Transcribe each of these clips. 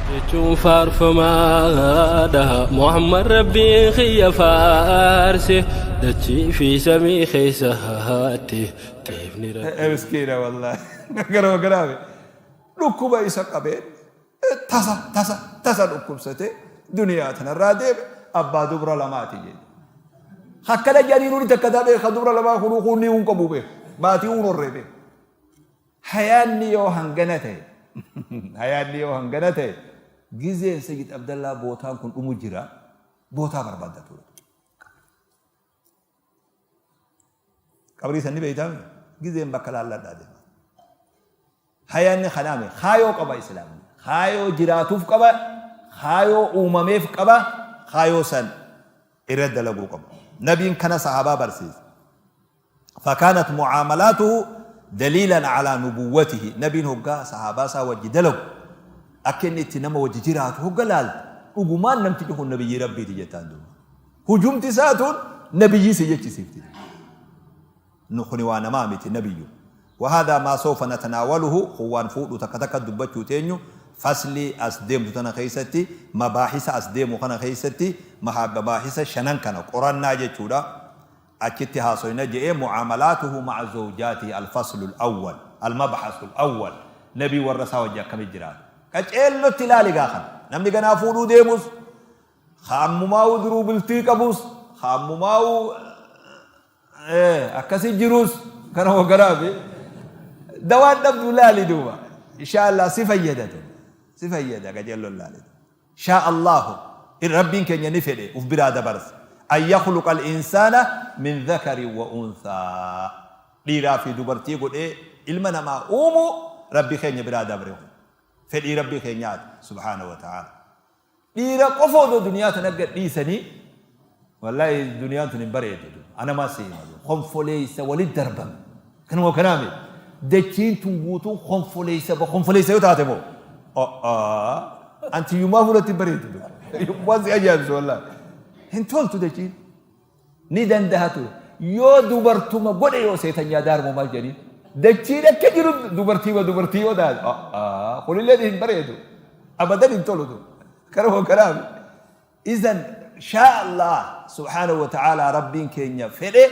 Jechuun faarfamaadha Muhammad Rabbiin kiyya faarse dachii fi samii keessa haatti teefni Rabbi. Miskiina wallaahi. Garuma garaame. Dhukkuba isa qabeen tasa tasa tasa dhukkubsatee duniyaa tanarraa deeme abbaa dubra lamaati jedhe. Akkana jedhanii nuni takka taa beeka dubra lamaa kunuu kunnii hun qabu beeka. Maatii hun horree beeka. Hayaanni yoo hangana ta'e hayaanni yoo hangana ta'e gizeen Sayyid Abdallaa bootaan kun dhumu jira bootaa barbaadda ture. Qabrii san ni beeytaa gizeen bakka laalladhaa deema. Hayaanni kanaame kaayoo qaba islaamni. Kaayoo jiraatuuf qaba, kaayoo uumameef qaba, kaayoo san irra dalaguu qaba. Nabiin kana sahaabaa barsiise. Fakaanat mucaamalaatuhu daliilan calaa nubuwwatihi. Nabiin hoggaa sahaabaa isaa wajji dalagu akka inni itti nama wajji jiraatu hogga laalte dhugumaan namtichi kun nabiyyii Rabbiiti jettaan duuba. Hujumti isaa tun nabiyyii si jechisiifti. Nu kuni waa namaa miti nabiyyu. Wahadhaa maa sawfa natanaawaluhu kun waan fuudhu takka takka dubbachuu teenyu faslii as deemtu tana keessatti mabaahisa as deemu kana keessatti mabaahisa shanan kana qorannaa jechuudha achitti haasoyna je'ee mucaamalaatuhu ma'a zawjaatihi alfaslu alawwal almabhasu alawwal nabii warra isaa wajji akkamitti jiraata qaceellotti ilaali gaa kana namni ganaa fuudhuu deemus ka ammumaa'uu duruu bultii qabus ka ammumaa'uu akkasi jirus kana hoogganaafi dawaan dhabdu laali duuba insha Allah si fayyada tu si fayyada qajeelloon laali shaa Allahu rabbiin keenya ni fedhe uf biraa dabarsa an yakhluqa al-insaana min dhakari wa unthaa dhiiraa fi dubartii godhee ilma namaa uumuu rabbi keenya biraa dabre kun fedhii rabbii keenyaati subhaanahu wa ta'aala Dhiira qofa odoo duniyaa tana gad dhiisanii wallaahi duniyaan tun hin bareedu. Ana maa si hima. Konfoleessa walit darban. Kanuma kanaa miti. Dachiin tun guutuun konfoleessa konfoleessa yoo taate moo. Antiyyumaa fuulatti hin bareedu. Waan si ajaa'ibsu wallaahi. Hin toltu dachiin. Ni dandaha ture. Yoo dubartuma godhe yoo seetanyaa daarmoo maal jedhanii. Dachiin akka jiru dubartiima dubartii yoo taate. Kunillee hin bareedu. Abadan hin tolu. Kanuma kanaaf. Izan shaa Allah subhaanahu wa ta'ala rabbiin keenya fedhe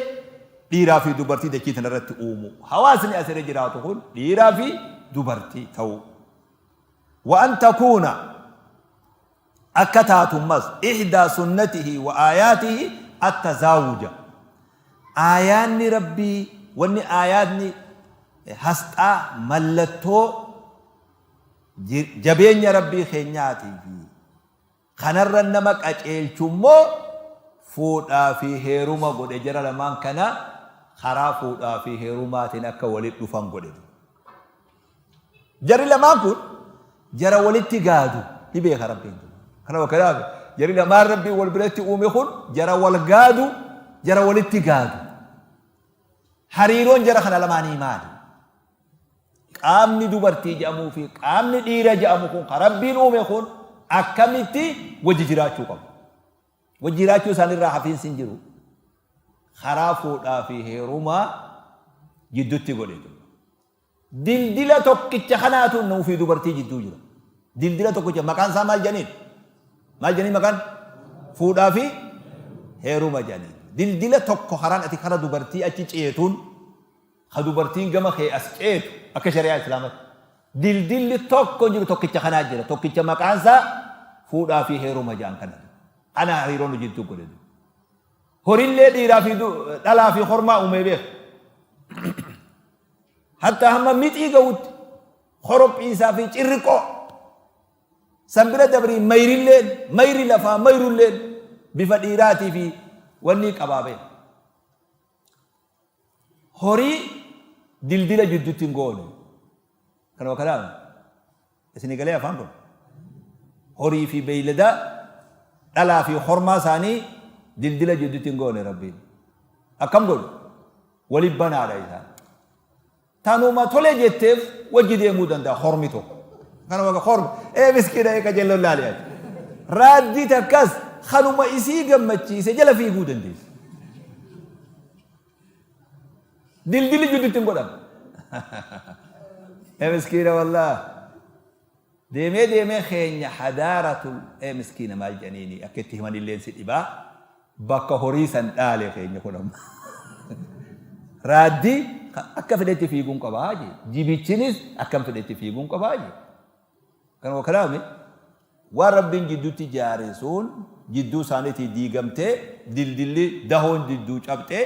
dhiiraa fi dubartii dachii tanarratti uumu. Hawaasni asirra jiraatu kun dhiiraa fi dubartii ta'uu. Wa an takuuna Akka taatu ammas, ihdaa sunnatihi wa aayaatihi attazaawuja. Aayaanni Rabbii, wanni aayaatni hasxaa, mallattoo, jabeenya Rabbii keenyaatii fi kanarra nama qaceelchu immoo fuudhaa fi heeruma godhe jara lamaan kana karaa fuudhaa fi heerumaatiin akka walitti dhufan godhe. Jarri lamaan kun jara walitti gaadu ni beeka Rabbiin. Kana kanaaf jarri lamaan Rabbiin wal biratti uume kun jara wal gaadu jara walitti gaadu. Hariiroon jara kana lamaanii maali? Qaamni dubartii jedhamuu fi qaamni dhiira jedhamu kun kan Rabbiin uume kun akkamitti wajji jiraachuu qabu? Wajji jiraachuu isaaniirraa hafiinsi hin jiru. Karaa fuudhaa fi heerumaa jidduutti godhe. Dildila tokkicha kanaatu nuu fi dubartii jidduu jira. Dildila tokkicha maqaan isaa maal jedhaniin? Maal jedhanii maqaan? Fuudhaa fi heeruma jedhaniin. Dildila tokko karaan ati kara dubartii achi ceetuun ka dubartiin gama kee as ceetu akka shari'aa islaamatti. Dildilli tokko hin jiru tokkicha kanaa jira. Tokkicha maqaan isaa fuudhaa fi heeruma jedhan kana. Kana hariiroo nu jidduu godhe. Horillee dhiiraa fi dhalaa fi hormaa uumee beeka. Hatta hamma mixii ga'utti korophiisaa fi cirriqoo san bira dabrii mayrilleen mayri lafaa mayrulleen bifa dhiiraatii fi wanni qabaa beeka. Horii dildila jidduutti hin goone. Kanuma kanaaf isinii galee afaan kun. Horii fi beeyladaa dhalaa fi hormaa isaanii dildila jidduutti hin goone Rabbiin. Akkam godhu? Wali banaadha isaan. Tanuma tole jetteef wajji deemuu danda'a hormi tokko. Kanuma hormi ee miskiina ee qajeelloon laali ati. Raaddii takkas kanuma isii gammachiise jala fiiguu dandeessi. Dildilli jidduutti hin godhamu. Ee miskiina wallaahi. Deemee deemee keenya hadaaratul ee miskiina maal jedhaniini akka itti himanilleen si dhibaa bakka horii san dhaale keenya kun amma. Raaddi akka fedhetti fiiguun qabaa jee. Jibichinis akkam fedhetti fiiguun qabaa jee. Kanuma kanaami waan Rabbiin jidduutti jaare sun jidduu isaaniitii diigamtee dildilli dahoon jidduu cabxee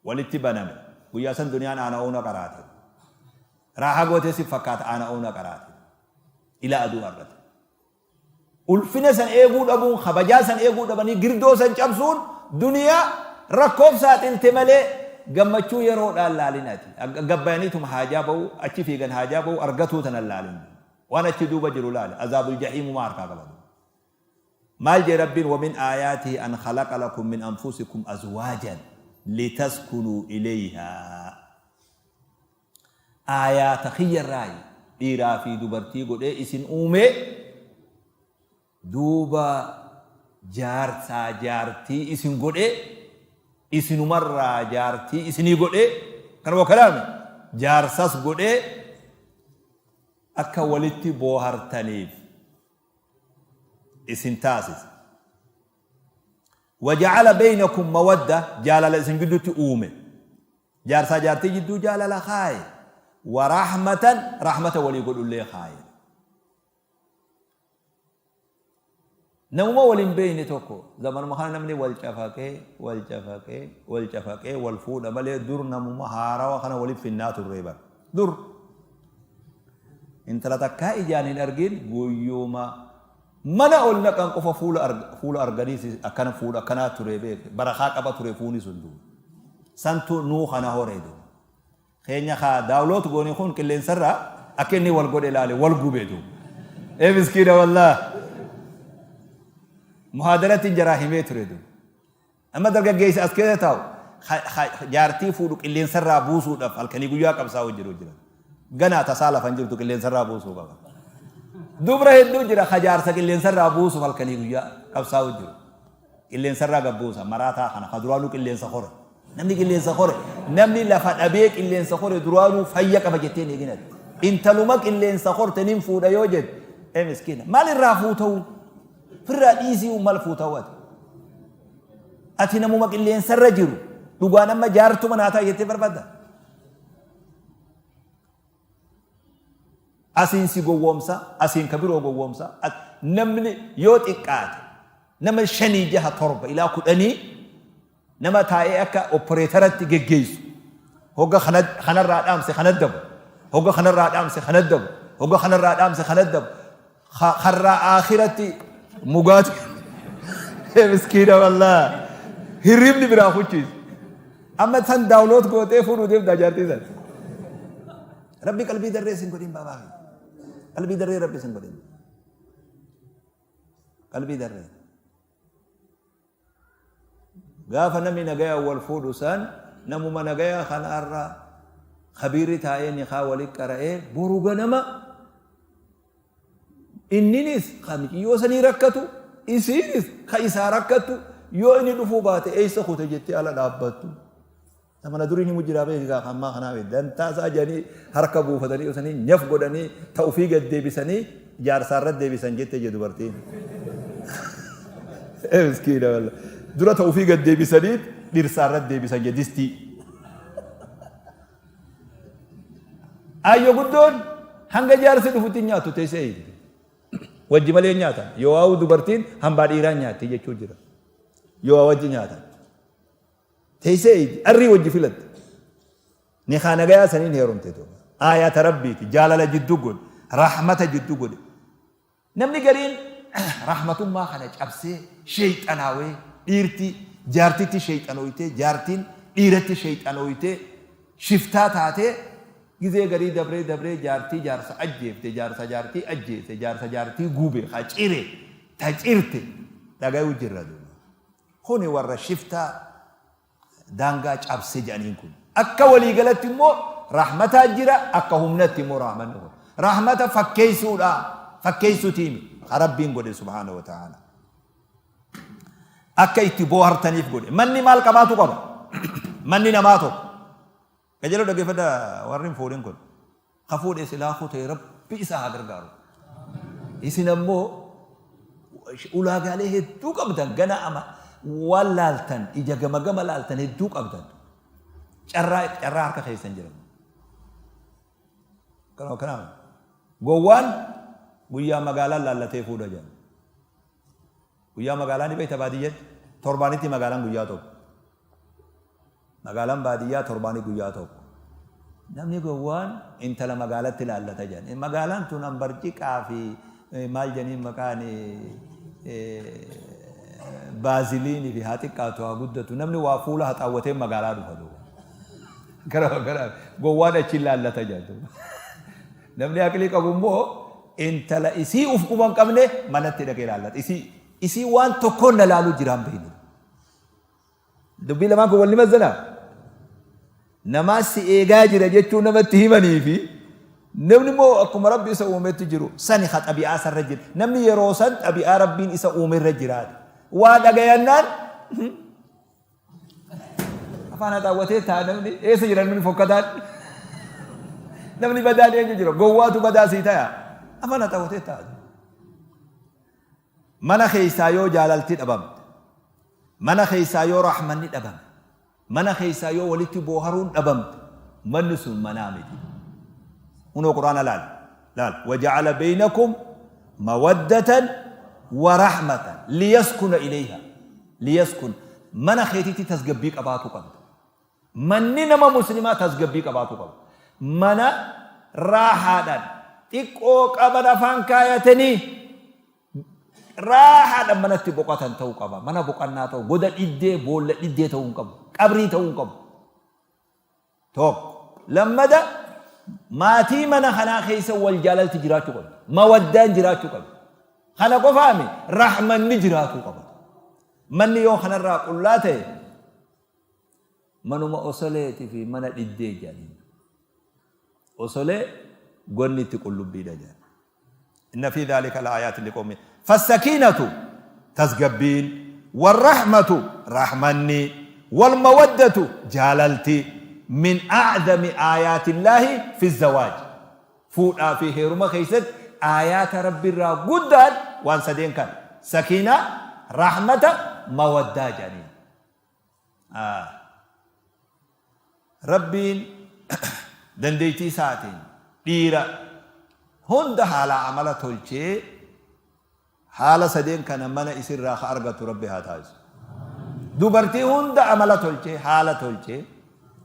walitti baname. Guyyaa san duniyaan aana oona qaraate. Raahaa gootee si fakkaata aana oona qaraate. Ilaa aduu argate. Ulfina san eeguu dhabuun, kabajaa san eeguu dhabanii girdoo san cabsuun duniyaa rakkoof saaxilte malee gammachuu yeroodhaan laalin ati. Gabbayaniituma haajaa ba'uu, achi fiigan haajaa ba'uu argatuu tanan laalin. Waan achi duuba jiru laali. Azaabul jahiimumaa harkaa qabatu. Maal jee Rabbiin wamin aayaatihi an khalaqa lakum min anfusikum azwaajan litaskunuu ilayhaa. Aayaata kiyyarraayi dhiiraa fi dubartii godhee isin uumee duuba jaarsaa jaartii isin godhee isinumarraa jaartii isinii godhee kanuma kalaame jaarsas godhee akka walitti boohartaniif isin taasise. Waja'ala baynakum mawadda jaalala isin gidduutti uume. Jaarsaa jaartii jidduu jaalala kaaye. Wa rahmatan rahmata walii godhullee kaaye. Namuma wal hin beekne tokko zamanuma kana namni wal cafaqee wal cafaqee wal cafaqee wal fuudha malee dur namuma haarawa kana waliif finnaa turree bara. Dur intala takkaa ijaan hin argin guyyuma mana ol naqan qofa fuula fuula arganii akkana fuudha akkanaa ture beeke barakaa qaba ture fuuni sun dur. Santu nuu kana horee dur. Keenya kaa daawloot goone kun qilleensarraa akka inni wal godhe ilaale wal gube dur. Ee miskiina wallaah. Muhaadaratti jaraa himee ture dur. Amma dargaggeessi as keessa taa'u jaartii fuudhu qilleensarraa buusuudhaaf halkanii guyyaa qabsaa'u jiru jira. Ganaa tasaa lafa hin jirtu qilleensarraa buusuu qaba. Dubra hedduu jira ka jaarsa qilleensarraa buusuuf halkanii guyyaa qabsaa'u jiru. Qilleensarraa gad buusa maraataa kana ka duraanuu qilleensa kore. Namni qilleensa kore namni lafa dhabee qilleensa kore duraanuu fayya qaba jettee hin eegin ati. Intaluma qilleensa korte nin fuudha yoo jette ee miskiina maal irraa fuuta'u? Firraa dhiisii maal fuuta'u ati? Ati namuma qilleensarra jiru dhugaan amma jaartuma naa ta'a jettee barbaadda? Asiin si gowwoomsa, asiin ka biroo gowwoomsa. Namni yoo xiqqaate nama shanii jaha torba ilaa kudhanii nama taa'ee akka opporeetaratti geggeessu. Hogga kanarraa dhaamse kana dabu. Hogga kanarraa dhaamse kana dabu. Hogga kanarraa dhaamse kana dabu. Karraa aakiratti mugaati. Miskiina wallaa. Hirribni biraa kuchiisa. Amma san daawuloot gootee fuudhuu deemtaa jaartii san. Rabbi qalbii darree isin godhin baabaa kiyya. Qalbii darree Rabbi isin godhin. Qalbii darree. Gaafa namni nagayaan wal fuudhu san namuma nagayaa kanaarra kabiirri taa'ee nikaa wali qara'ee boru ganama inninis ka miciyyoo sanii rakkatu isiinis ka isaa rakkattu yoo inni dhufuu baate eessa kute jettee ala dhaabbattu. Zamana durii himu jiraa beeki gaa ammaa kanaa beeki dantaa isaa jedhanii harka buufatanii osanii nyaf godhanii ta ofii gad deebisanii jaarsaa irra deebisan jette je dubartiin. Ee miskiina walla. Dura ta ofii gad deebisanii dhirsaa irra deebisan je distii. Ayyo guddoon hanga jaarsi dhufutti hin nyaattu teessee eegdi. Wajji malee hin nyaatan. Yoo waa'u dubartiin hambaa dhiiraa nyaatti jechuu jira. Yoo wajji nyaatan. Teessee eeydi. Arrii wajji filatte. Nikaa nagayaa saniin heerumte duuba. Aayata Rabbiiti. Jaalala jiddu godhe. Rahmata jiddu godhe. Namni gariin rahmatummaa kana cabsee sheeyxanaawee dhiirti jaartitti sheeyxanooytee jaartiin dhiiratti sheeyxanooytee shiftaa taatee gizee garii dabree dabree jaartii jaarsa ajjeefte jaarsa jaartii ajjeese jaarsa jaartii gube ka cire ta cirte dhagayuu jirra duuba. Kuni warra shiftaa daangaa cabse jedhaniin kun. Akka walii galatti immoo rahmataa jira akka humnatti immoo rahmanni kun. Rahmata fakkeessuudha fakkeessuutiimi ka Rabbiin godhe subhaanahu wa ta'ala. Akka itti boohartaniif godhe. Manni maal qabaatu qaba? Manni namaa tokko. Qajeeloo dhaggeeffadhaa warri hin fuudhin kun. Ka fuudhe silaa kutee Rabbi isa haa gargaaru. Isin ammoo ulaagaalee hedduu qabdan gana ama waan laaltan ija gama gama laaltan hedduu qabdan. Carraa carraa harka keessan jira. Kanuma kanaaf gowwaan guyyaa magaalaan laallatee fuudha jedhan. Guyyaa magaalaa ni beekta baadiyyatti torbaanitti magaalaan guyyaa tokko. Magaalaan baadiyyaa torbaanii guyyaa tokko. Namni gowwaan intala magaalatti laallata jedhan. Magaalaan tun ambarciqaa fi maal jedhaniin maqaan baaziliinii fi haa xiqqaatu haa guddatu namni waa fuula haxaawwatee magaalaa dhufa duuba. Gara gara gowwaan achi laallata jedhan. Namni aqlii qabu immoo intala isii uf quba hin qabne manatti dhaqee laallata. Isii isii waan tokkoon na laaluu jiraan beekne. Dubbii lamaan kun wal ni mazzanaa? Namaa si eegaa jira jechuun namatti himanii fi namni immoo akkuma Rabbi isa uumetti jiru sani ka xabi'aa isarra jira. Namni yeroo san xabi'aa Rabbiin isa uumerra jiraata. Waa dhagayannaan afaan haxaawwatee ta'a namni eessa jira namni fokkataan namni badaan eenyu jira gowwaatu badaa sii taya afaan haxaawwatee ta'a. Mana keessaa yoo jaalalti dhabamte, mana keessaa yoo rahmanni dhabame, mana keessaa yoo walitti booharuun dhabamte, manni sun manaa miti. Kunoo Qur'aana laal. Laal. Waja'ala beeynakum mawaddatan wa rahmatan liyaskuna ilayha. Liyaskun. Mana keetitti tasgabbii qabaatu qabda. Manni nama muslimaa tasgabbii qabaatu qaba. Mana raahaadhaan xiqqoo qaban afaan kaayatanii raahaadhaan manatti boqotan ta'uu qaba. Mana boqannaa ta'u goda dhiddee boolla dhiddee ta'uu hin qabu. Qabrii ta'uu hin qabu. Tokko. Lammada maatii mana kanaa keessa wal jaalalti jiraachuu qabdi. Mawaddaan jiraachuu qabdi. Kana qofaami rahmanni jiraatuu qaba. Manni yoo kanarraa qullaa ta'e Manuma osoleeti fi mana dhiddee jedhaniin. Osolee gonni itti qullubbiidha jedhan. Inna fi dhaalika la'aayaatin liqawmin fassakiinatu tasgabbiin warrahmatu rahmanni walmawaddatu jaalalti min a'zami aayaatillaahi fi zawaaj fuudhaa fi heeruma keessatti aayaata rabbiirraa guddaan waan sadeen kana sakiinaa rahmata mawaddaa jedhaniin. Rabbiin dandeettii isaatiin dhiira hunda haalaa amala tolchee haala sadeen kana mana isirraa ka argatu Rabbi haa taasisu. Dubartii hunda amala tolchee haala tolchee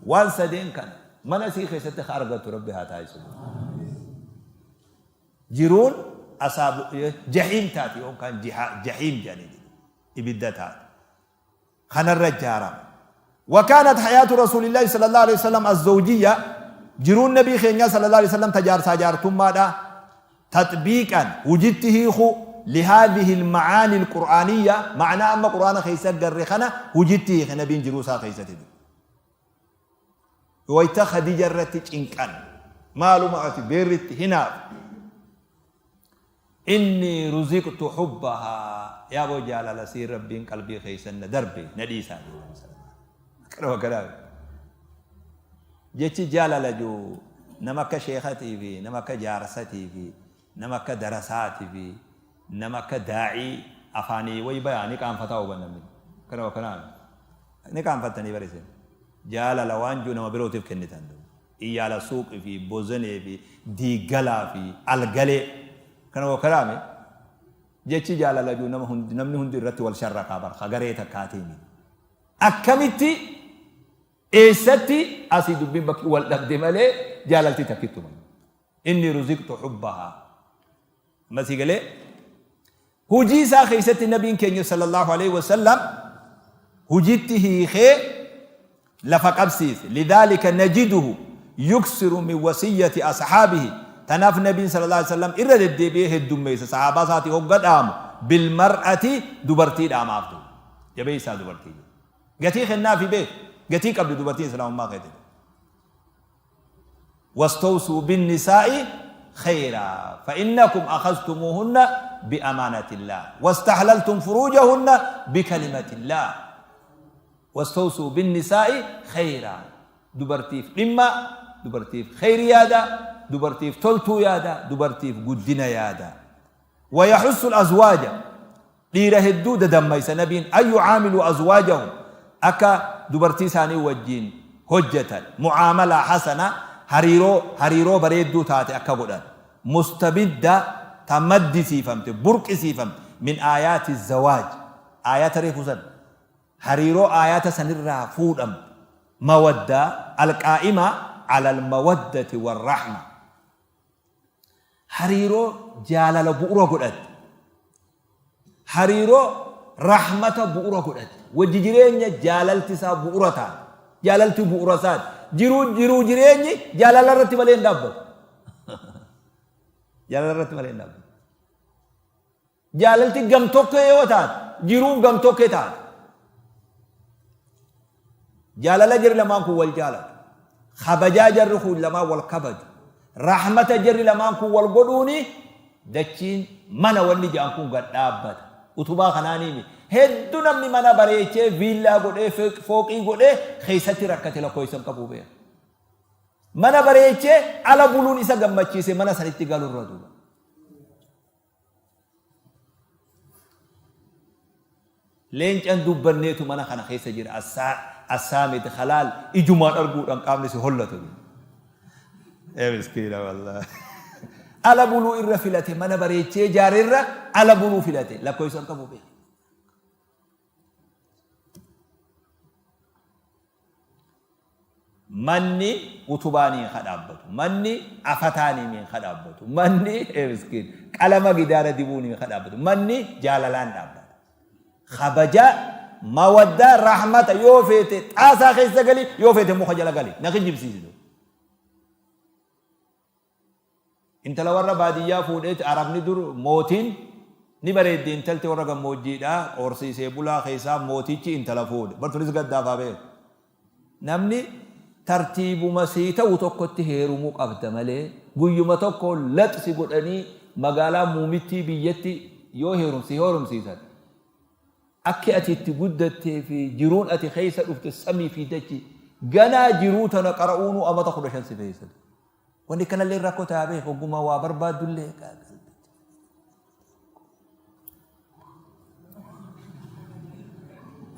waan sadeen kana mana isii keessatti ka argatu Rabbi haa taasisu. Jiruun asaabu jahiim taati yookaan jahiim jedhanii ibidda taati. Kanarra ijaarama. Wa kaanat hayaatu Rasuulillaahi sallallaahu aleyhi wa sallam az-zawjiyya, jiruun Nabii keenyaa sallallaahu aleyhi wa sallam ta jaarsaa jaartummaadhaa, taxbiiqan, hujitti hiikuu, lihaadhihi al-ma'aani al-qur'aaniyya, ma'naa amma Qur'aana keessa garre kana hujitti hiike Nabiin jiruu isaa keessatti. Wayta Khadija irratti cinqan, maaluma ati beerritti hinaaf. Innii ruziqtu hubbahaa yaa boo jaalala sii Rabbiin qalbii keessan na darbe na dhiisaa jedhe Nabi sallallahu alaihi wasallam. Akkana jechi jaalala jiru nama akka sheekatii fi nama akka jaarsatii fi nama akka darasaatii fi nama akka daa'ii afaanii wayi bayaa ni qaanfataa huban namni. Akkana akkanaa ni qaanfattanii bareesin. Jaalala waan jiru nama birootiif kennitan. Iyyaala suuqi fi bozanee fi diiggalaa fi algalee kana wa karaame jechi jaalala jiru nama hundi namni hundi irratti wal sharrakaa bar ka garee takkaatii miti. Akkamitti eessatti asii dubbiin bakki wal dhabde malee jaalalti takkittuma. Inni ruziqtu hubbahaa. Amma sii galee hujii isaa keessatti nabiin keenya sallallahu alaihi wasallam hujitti hiikee lafa qabsiise. Lidhaalika najiduhu yuksiru min wasiyyati ashaabihi. Tanaaf nabiin sallallahu alaihi wasallam irra deddeebi'ee heddummeessa sahaabaa isaatii hogga dhaamu bil mar'ati dubartii dhaamaaf ta'u. Jabeessaa dubartii. Gatii kennaafi beek. Gatii qabdi dubartiin islaamummaa keessatti. Wastawsuu binnisaa'i khayraa fa'innakum akhaztumuuhunna bi'amaanatillaah wastahlaltum furuujahunna bikalimatillaah. Wastawsuu binnisaa'i khayraa dubartiif dhimmaa, dubartiif khayri yaadaa, dubartiif toltuu yaadaa, dubartiif guddina yaadaa. Wayaxussu al-azwaaja, dhiira hedduu dadammaysa Nabiin, an yucaamiluu azwaajahum, akka dubartii isaanii wajjiin hojjatan, mucaamalaa hasana, hariiroo hariiroo bareedduu taate akka godhan, mustamidda, ta maddisiifamte, burqisiifamte, min aayaati zawaaj, aayata reefu san, hariiroo aayata sanirraa fuudhamte, mawaddaa, alqaa'ima ala almawaddati warrahma. Hariiroo jaalala bu'ura godhatte. Hariiroo rahmata bu'ura godhatte. Wajji jireenya jaalalti isaa bu'ura taate. Jaalalti bu'ura isaati. Jiruu jiruu jireenyi jaalala irratti malee hin dhaabbatu. Jaalala irratti malee hin dhaabbatu. Jaalalti gamtokkee yoo taate, jiruun gamtokkee taate. Jaalala jarri lamaan kun wal jaalatu. Kabajaa jarri kun lamaan wal kabaju. Rahmata jarri lamaan kun wal godhuuni dachiin mana wanni jedhan kun gad dhaabbata. Utubaa kanaanii miti. Hedduu namni mana bareechee viillaa godhee fooqii godhee keessatti rakkate lakkoofsa hin qabu beeka. Mana bareechee ala buluun isa gammachiise mana sanitti galurra duuba. Leencan dubbanneetu mana kana keessa jira assaamit halaal ijumaan arguudhaan qaamni si hollatu. Ee miskiina wallaahi. Ala buluu irra filate mana bareechee ijaare irra ala buluu filate lakkoofsa hin qabu beeku. Manni utubaaniin ka dhaabbatu, manni afataaniimiin ka dhaabbatu, manni ee miskiin qalama gidaara dibuuniin ka dhaabbatu, manni jaalalaan dhaabbata. Kabajaa, mawaddaa, rahmata yoo feete xaasaa keessa gali, yoo feete muka jala gali. Na kijibsiisitu. Intala warra baadiyyaa fuudheeti Arabni dur mootiin ni bareeddi intalti warra gammoojjiidha qoorsiisee bulaa keessaa mootichi intala fuudhe. Bar tunis gaddaaf haa beeku. Namni tartiibuma sii ta'u tokkotti heerumuu qabda malee guyyuma tokko lax si godhanii magaalaa muumittii biyyatti yoo heerum si heerumsiisan akki ati itti guddattee fi jiruun ati keessa dhufte samii fi dachii ganaa jiruu tana qara'uunuu amata 15 si feesisa. Wanni kanallee rakkoo ta'a beek ogummaa waa barbaaddullee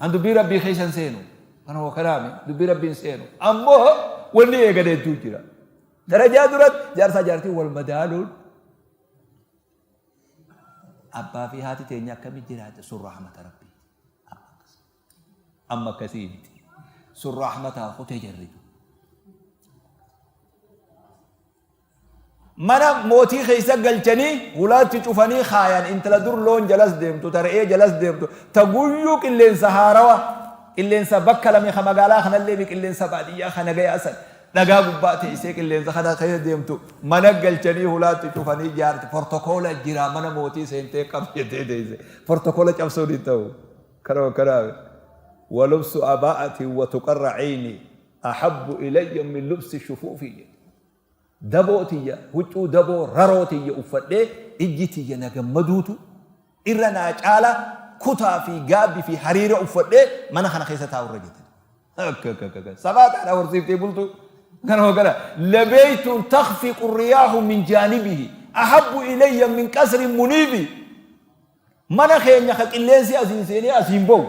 An dubbii rabbii keessa hin seenu. Kana hoo kanaami dubbii rabbii hin seenu. Ammoo wanni eegan hedduu jira. Darajaa duratti jaarsaa jaartii wal madaaluun abbaa fi haati teenya akkamitti jiraate sun rahmata rabbiiti. Amma akkasii miti. Sun rahmataa kutee jarri. Mana mootii keessa galchanii hulaatti cufanii kaayan intala dur loon jalas deemtu ta re'ee jalas deemtu ta guyyuu qilleensa haarawa qilleensa bakka lame ka magaalaa kanallee mi qilleensa baadiyyaa ka nagayaa san dhagaa gubbaa teessee qilleensa kana keessa deemtu mana galchanii hulaatti cufanii jaarti portokoola jira mana mootii seentee qab jettee teesse portokoola cabsuun hin ta'u. Kanuma kanaaf walubsu abaa'atin wa tuqarra cayni ahabbu ilayya min lubsi shufuufi jedhe. Daboo tiyya huccuu daboo raroo tiyya uffadhee ijji tiyya na gammaduutu irra naa caala kutaa fi gaabbi fi hariira uffadhee mana kana keessa taa'u irra jette. Akka akka akka sabaataadha horsiiftee bultuu. Kanuma kana labeeytuun takfiqu riyaahu min jaanibihi ahabbu ilayya min qasrin muniibi. Mana keenya ka qilleensi asiin seenee asiin bahu.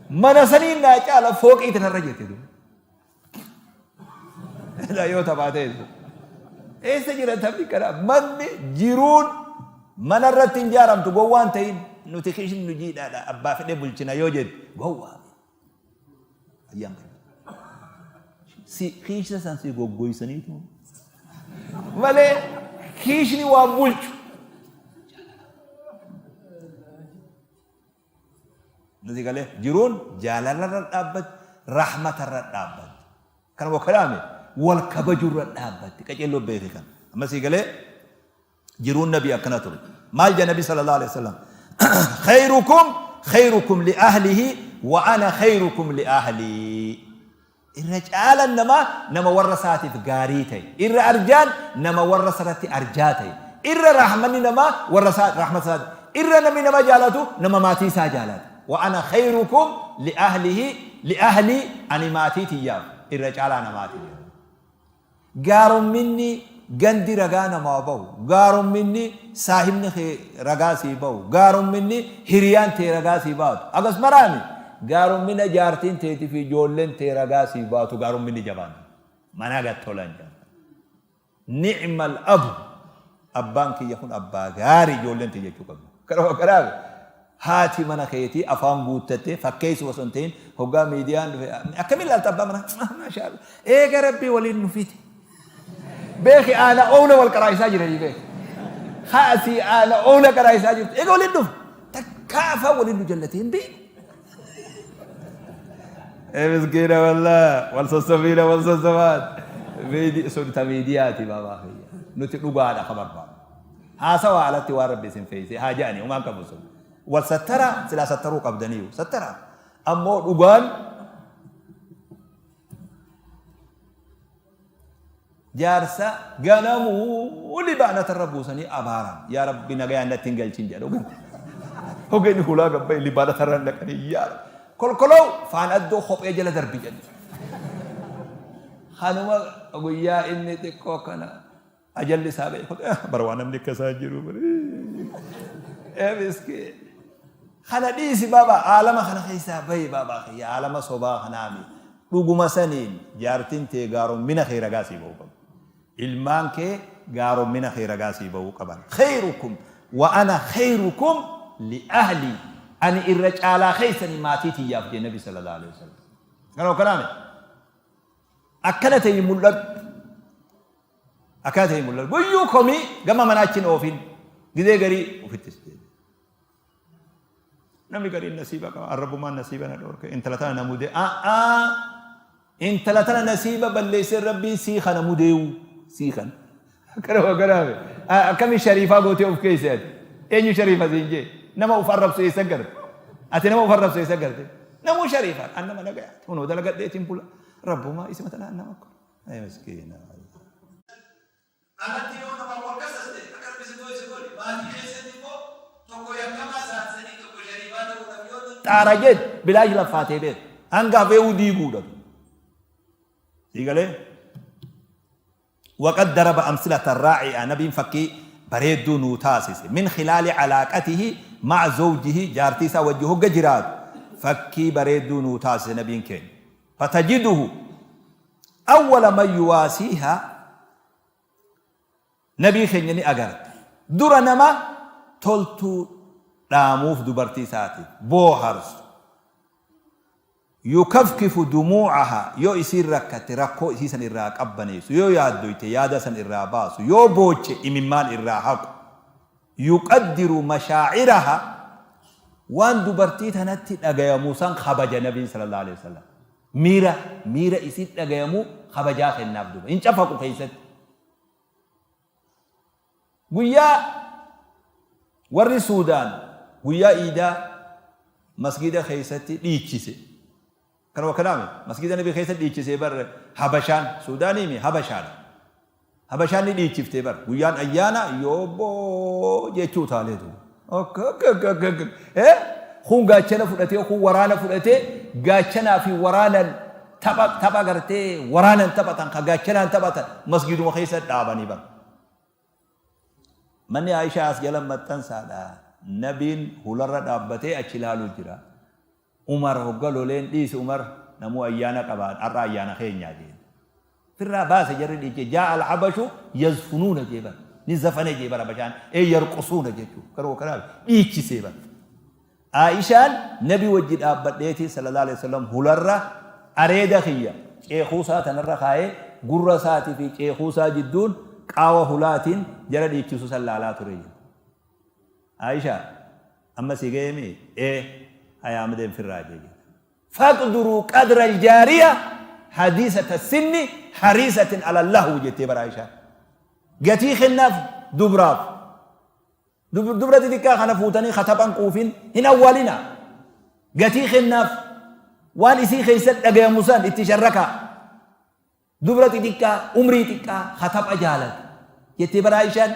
Mana saniin naa caala fooqii tanarra jette duuba. Yoo taphaa ta'e eessa jira taphni kana manni jiruun mana irratti hin jaaramtu gowwaan ta'in nuti kishin nu jiidhaadha abbaa fedhe bulchina yoo jette gowwaa. Ayyaan kan. Si kiisha san si goggoysaniitu malee kiishni waan bulchu. Nuti galee jiruun jaalalarra dhaabbatti rahmatarra dhaabbatti. Kana wakalaame wal kabajurra dhaabbatti qaceelloo beeke kana. Amma sii galee Jiruun Nabii akkana ture. Maal jedha Nabi sallallahu alaihi wasallam? Khayrukum khayrukum li ahlihi wa ana khayrukum li ahli. Irra caalan namaa nama warra isaatiif gaarii ta'e. Irra arjaan nama warra isarratti arjaa ta'e. Irra rahmanni namaa warra isaa rahmata isaati. Irra namni nama jaalatu nama maatii isaa jaalata. Wa ana khayrukum li ahlihi li ahli ani maatii tiyyaaf irra caalaa namaati jedha. Gaaromminni gandi ragaa namaa bahu, gaaromminni saahibni kee ragaa sii bahu, gaaromminni hiriyaan tee ragaa sii baatu. Agas maraami gaarommina jaartiin teetii fi ijoolleen tee ragaa sii baatu gaaromminni jabaan. Mana gad tolan jedhan. Ni'mal abu abbaan kiyya kun abbaa gaarii ijoolleen tiyya jechuu qabdi. Kanuma kanaaf haati mana keetii afaan guuttattee fakkeessu osoo hin ta'in hoggaa miidiyaan dhufe akkamiin ilaalta abbaa manaa maashaa Allah eega rabbii waliin nu fide. Beeki aana oowla wal qaraa'isaa jiranii beeki. Haasii aana oowla qaraa'isaa jirtu eega waliin dhufe takkaa afaan waliin nu jallatee hin beeku. Ee miskiina wallah wal sossobiina wal sossobaan miidi sun ta miidiyaati baabaa kiyya nuti dhugaadha ka barbaadu haasawaa alatti waan rabbi isin feeyse haa ja'anii homaan qabu sun wal sattaraa silaa sattaruu qabdaniyu sattaraa ammoo dhugaan Jaarsa ganamuu libaanatarra buusanii abaaran. Yaa Rabbi nagayaan natti hin galchin jedha. Hogga inni hulaa gabbaye libaanatarra naqanii yaa Rabbi. Kolkoloo faan addoo kophee jala darbi jedhe. Kanuma guyyaa inni xiqqoo kana ajalli isaa ga'e kophee bara waan namni akka isaa jiru. Ee miskiin. Kana dhiisi baaba aalama kana keessaa bahi baabaa kiyya aalama sobaa kanaami. Dhuguma saniin jaartiin tee gaarommina kee ragaa sii ba'uu qabdi. Ilmaan kee gaarommina kee ragaa sii ba'uu qaban. Khayrukum wa ana khayrukum li ahlii ani irra caalaa keessanii maatii tiyyaaf jee Nabi sallallahu alaihi wasallam. Kana akkanaame akkana ta'ii mul'adhu. Akkana ta'ii mul'adhu. Guyyuu komii gama manaa achi hin oofin. Gizee garii ofittis deebi. Namni gariin nasiiba qaba. Arrabbumaan nasiiba na dhoorke. Intala tana na mudee. A'aa! Intala tana nasiiba balleessee rabbiin sii kana mudeewu. Sii kana. Akkana akkana akkami shariifaa gootee of keessa ati. Eenyu shariifa siin jee? Nama of arrabsu eessa garte? Ati nama of arrabsu eessa garte? Namuu shariifaa. An nama nagayaati. Hunoo dalagadheetiin bula. Rabbumaa isima tanaan nama akkana. Ay miskiina. Alatti yoo namaan wal kasaste akka Rabbi si godhe si godhe. Maatii keessatti immoo tokko yakkamaa saaxisanii tokko shariifaa ta'uudhaaf yoo xaara jedhe bilaash laffaatee beeka. Hanga hafeewuu diiguudha. Sii galee? Waqad daraba amsilatan raa'i'a nabiin fakkii bareedduu nuu taasise. Min khilaali calaaqatihi ma'a zawjihi jaartii isaa wajji hogga jiraatu fakkii bareedduu nuu taasise nabiin keenya. Fatajiduhu Awwala man yuwaasiihaa Nabii keenya ni agarta. Dura nama toltuu dhaamuuf dubartii isaatiif, booharsu. Yukafkifu dumuu'ahaa yoo isiin rakkatte rakkoo isii san irraa qabbaneessu, yoo yaaddoyte yaada san irraa baasu, yoo booche imimmaan irraa haqu. Yuqaddiru mashaa'irahaa waan dubartii tanatti dhagayamu san kabaja Nabiin sallallahu aleyhi wasallam. Miira miira isiit dhagayamu kabajaa kennaaf duuba. Hin cafaqu keessatti. Guyyaa warri Suudaan guyyaa iidaa masgida keessatti dhiichise. Kanuma kanaami masgida nabi keessa dhiichisee bar Habashaan Suudaaniimi Habashaadha. Habashaan ni dhiichiftee bar guyyaan ayyaana yoobboo jechuu utaalee duuba. Kun gaachana fudhatee kun waraana fudhatee gaachanaa fi waraanan tapha tapha gartee waraanan taphatan ka gaachanaan taphatan masgiduma keessa dhaabanii bar. Manni Aishaa as jala maxxansaadha. Nabiin hularra dhaabbatee achi ilaaluu jira. Umar hogga loleen dhiisi Umar namuu ayyaana qaba har'a ayyaana keenyaa jeen. Firraa baase jarri dhiiche jaa al-habashu yazfunuuna jee bar. Ni zafane jee bar habashaan ee yarqusuuna jechuu garuu kanaaf dhiichisee bar. Aishaan nabi wajji dhaabbadheetii sallallahu alaihi wasallam hularra areeda kiyya ceekuusaa tanarra kaayee gurra isaatii fi ceekuusaa jidduun qaawa hulaatiin jara dhiichisu san laalaa ture jedhe. Aisha amma sii ga'ee mii? Ee haya amma deem firraa jee jedhe. Faqduruu qadra aljaariya hadiisata sinni hariisatin ala lahwi jettee bara Aishaan. Gatii kennaaf dubraaf. Dubra xixiqqaa kana fuutanii kataphan quufin hin awwaalina. Gatii kennaaf waan isii keessa dhagayamu san itti sharrakaa. Dubra xixiqqaa umrii xiqqaa ka tapha jaalatu jettee bar Aishaan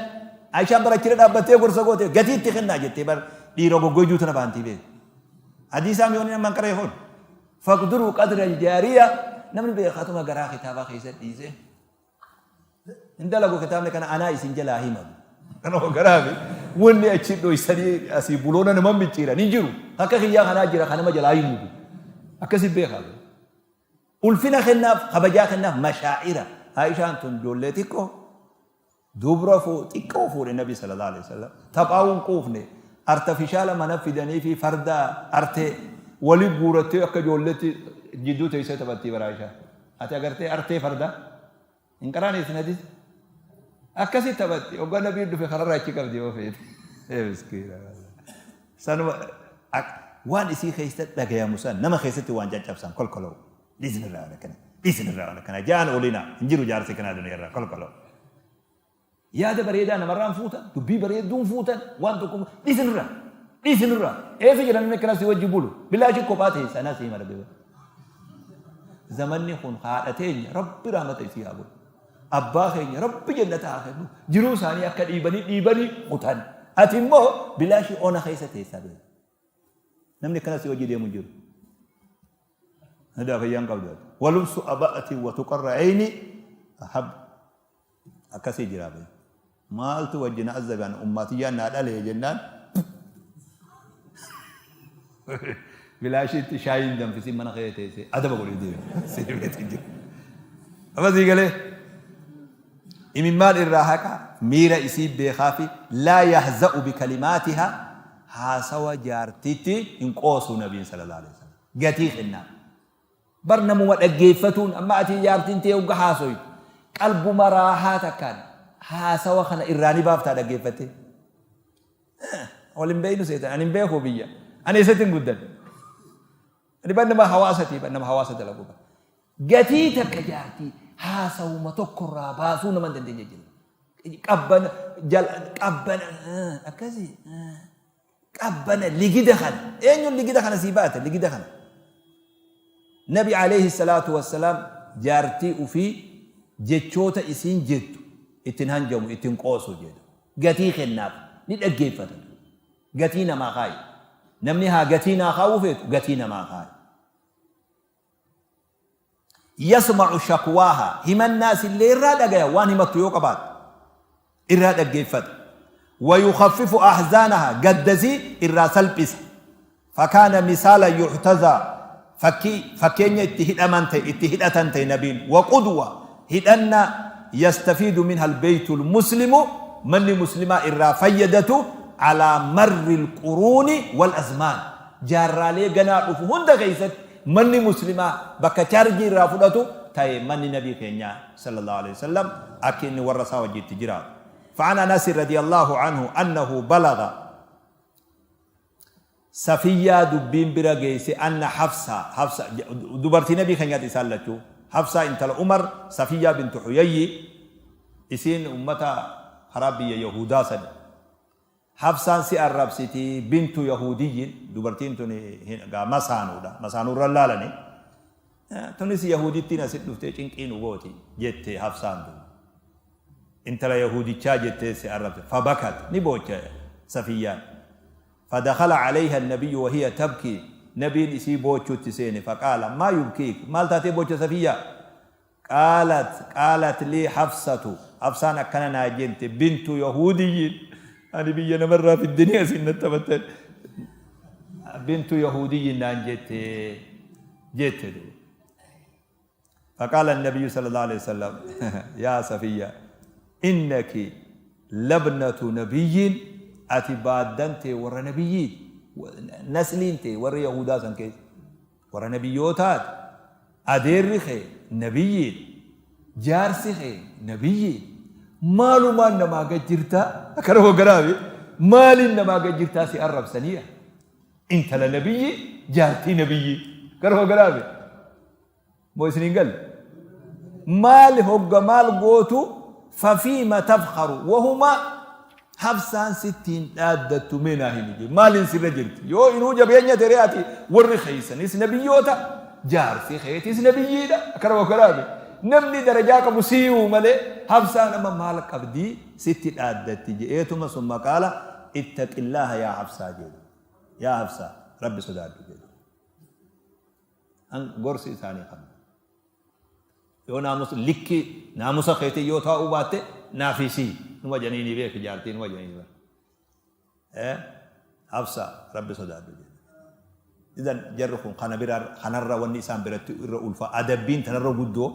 Aishaan bar achirra dhaabbattee gorsa goote gatii itti kennaa jettee bar dhiira goggoyduu tana baantii beeku. Hadiisaa mi'oonni namman qaree kun faqduruu qadra aljaariya namni beekatuma garaa kitaabaa keessa dhiisee. Hin dalagu kitaabni kana anaa isin jalaa himatu. Kanuma garaafi wanni achi dhoysanii asii buloona nama micciiran hin jiru. Akka kiyyaa kanaa jira kan nama jalaa himutu. Akkasi beekaa. Ulfina kennaaf, kabajaa kennaaf, mashaa'ira. Aishaan tun ijoollee xiqqoo dubra xiqqoo fuudhe Nabi sallallahu alaihi wasallam. Taphaa'uu hin quufne. Artafishaala mana fidanii fi farda artee wali guurattee akka ijoolleetti jidduu teessee taphattii bara Aishaan. Ati agartee artee fardaa? Hin qaraane isin hadis? Akkasi taphatti. Hoggaa Nabiin dhufe kararraa achi qabdi yoo feete. Ee miskiina. Sanuma waan isii keessa dhagayamu san nama keessatti waan caccabsan kolkoloo. Dhiisin irraa waan akkana. Dhiisin irraa waan akkana. Ja'an olina. Hin jiru jaarsi kanaa duniyaa irraa kolkoloo. Yaada bareedaa namarraan fuutan, dubbii bareedduun fuutan, waan tokko dhiisin irraa. Dhiisin irraa. Eessa jira namni akkana si wajji bulu? Bilaashi kophaa teessa anaa si hima rabbi. Zamanni kun haadha teenya Rabbi rahmata isii haa godhu. Abbaa keenya Rabbi jannata haa kennu. Jiruu isaanii akka dhiibanii dhiibanii kutan. Ati immoo bilaashii ona keessa teessaa beeku. Namni akkana si wajji deemu hin jiru. Nadaa fayyaan qabdu. Walubsu aba'ati wa tuqarra ayni ahab. Akkasii jira bee. Maaltu wajji na azzabe an ummaatiyyaan naa dhalee jennaan bilaashiitti shaayii hin danfisiin mana kee teessee adaba godhee deema. Seemeetu jira. Amma sii galee imimmaan irraa haqa miira isii beekaa fi laa yahza'u bikalimaatiha haasawa jaartiitti hin qoosu nabiin sallallahu alaihi wasallam. Gatii kennaa. Bar namuma dhaggeeffatuun amma ati jaartiin tee hogga haasoytu qalbuma raahaa takkaan haasawa kana irraa ni baaftaa dhaggeeffattee. Wal hin beeynu seetan ani hin beeku biyya ani eessatti hin guddanne. Ani bar nama hawaasatii bar nama hawaasa dalagu bar. Gatii takka jaartii haasawuma tokko irraa baasuu nama hin dandeenye jira. Qabbana jala qabbana akkasii. Qabbana ligida kana. Eenyuun ligida kana sii baate ligida kana. Nabi alayhi salaatu wassalaam jaartii ufii jechoota isiin jettu ittiin hanjamu ittiin qoosu jedhu. Gatii kennaaf ni dhaggeeffata. Gatii namaa kaayi. Namni haa gatii naa kaa'uu feetu gatii namaa kaayi. Yasma'u shakwaaha, himannaas illee irraa dhagaya, waan himattu yoo qabaatte irraa dhaggeeffata. Wayukhaffifu ahzaanaha, gaddasii irraa salphisa. Fakaana misaalan yuhtazaa, fakkii, fakkeenya itti hidhaman ta'e, itti hidhatan ta'e nabiin. Wa qudwa, hidhannaa, yastafiidu minha albeeytul muslimu, manni muslimaa irraa fayyadatu, alaa marril quruuni wal azmaan, jaarraalee ganaa dhufu hunda keessatti. Manni muslimaa bakka chaarjii irraa fudhatu taye manni nabii keenyaa sallallahu aleyhi wasallam akki inni warra isaa wajji itti jiraatu. Fa'an Anasi radiyallahu anhu annahu balagha Safiyyaa dubbiin bira geeyse anna Hafsa, Hafsa dubartii nabii keenyaati isaan lachuu, Hafsaa intala Umar, Safiyyaa bintu Huyayyi isiin ummata karaa biyya Yahuudaa sani. Hafsaan si arrabsiti bintu yahuudiyyin dubartiin tuni gaa masaanuudha masaanuurra laalani tunis yahuudittiin asit dhuftee cinqii nu gooti jette Hafsaan tun intala yahuudichaa jettee si arrabse fabakat ni boocha Safiyyaan fadakhala alayha annabiyyu wahiya tabkii nabiin isii boochuutti seene faqaala maa yubkiik maal taatee boocha Safiyyaa Qaalat, qaalat lii Hafsatu, Hafsaan akkana naa jette, bintu yahuudiyyin, ani biyya namarraa fiddanii asiin natti taphattan, bintu yahuudiyyin naan jette jette duuba. فقال النبي صلى الله عليه وسلم يا صفية إنك لابنة نبي أتي بادنتي ور نبيي نسلينتي ور يهودا سن كيس Warra nabiyyootaati. Adeerri kee nabiyyiidha. Jaarsi kee nabiyyiidha. Maalumaan namaa gad jirtaa? Akkana hogganaafi maaliin namaa gad jirtaa si arrabsaniya? Intala nabiyyii, jaartii nabiyyii. Akkana hogganaafi. Moo isin hin galle? Maal hogga maal gootu fafiima tafkharu wahuma Hafsaan sitti hin dhaaddattu mee naa himi jee maaliin sirra jirti yoo inuu jabeenya tere ati warri keessanis nabiyyoota jaarsi keetis nabiyyiidha akkana wakkanaami namni darajaa qabu siiyuu malee Hafsaan amma maal qabdii sitti dhaaddatti je'eetuma summa qaala ittaqillaaha yaa Hafsaa jedhe yaa Hafsaa rabbi sodaadhu jedhe. An gorsi isaanii kana. Yoo naamusa likki naamusa keetii yoo taa'uu baatte naafii sii numa janiinii beeki jaartii numa janiinii bar. Eh Hafsa rabbi sodaadhu jedhe. Idan jarri kun kana bira kanarra wanni isaan biratti irra ulfa adabbiin tanarra guddoo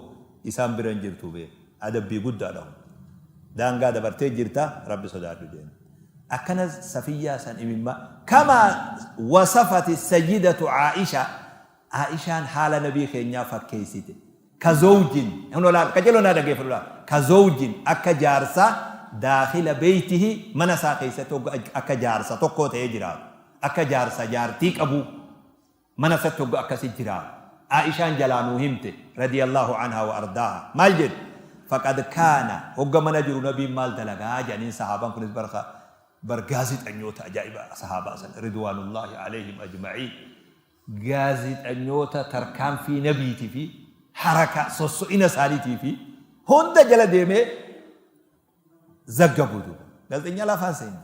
isaan bira hin jirtu bee adabbii guddaadha kun. Daangaa dabartee jirta rabbi sodaadhu jeen. Akkana Safiyyaa san imimma kama wasafati sayyidatu Aisha Aishaan haala nabii keenyaa fakkeessite. Ka zawjin hunoo laal qajeeloo naa dhaggeeffadhu laal ka zawjin akka jaarsaa daakhila beeytihi mana isaa keessatti hogga akka jaarsa tokkoo ta'ee jiraatu akka jaarsa jaartii qabuu mana isatti hogga akkasi jiraatu Aishaan jalaa nuu himte radiyallahu anhaa wa ardaaha maal jedhe faqad kaana hogga mana jiru nabiin maal dalagaa jedhaniin sahaabaan kunis barka bar gaazixanyoota ajaa'iba sahaabaa san ridwaanullaahi alayhim ajma'iin Gaazexanyoota tarkaanfii nabiiti fi haraka sosso'ina isaaniitii fi hunda jala deemee zaggabu duuba. Gaazexeenyaa lafaan seenne.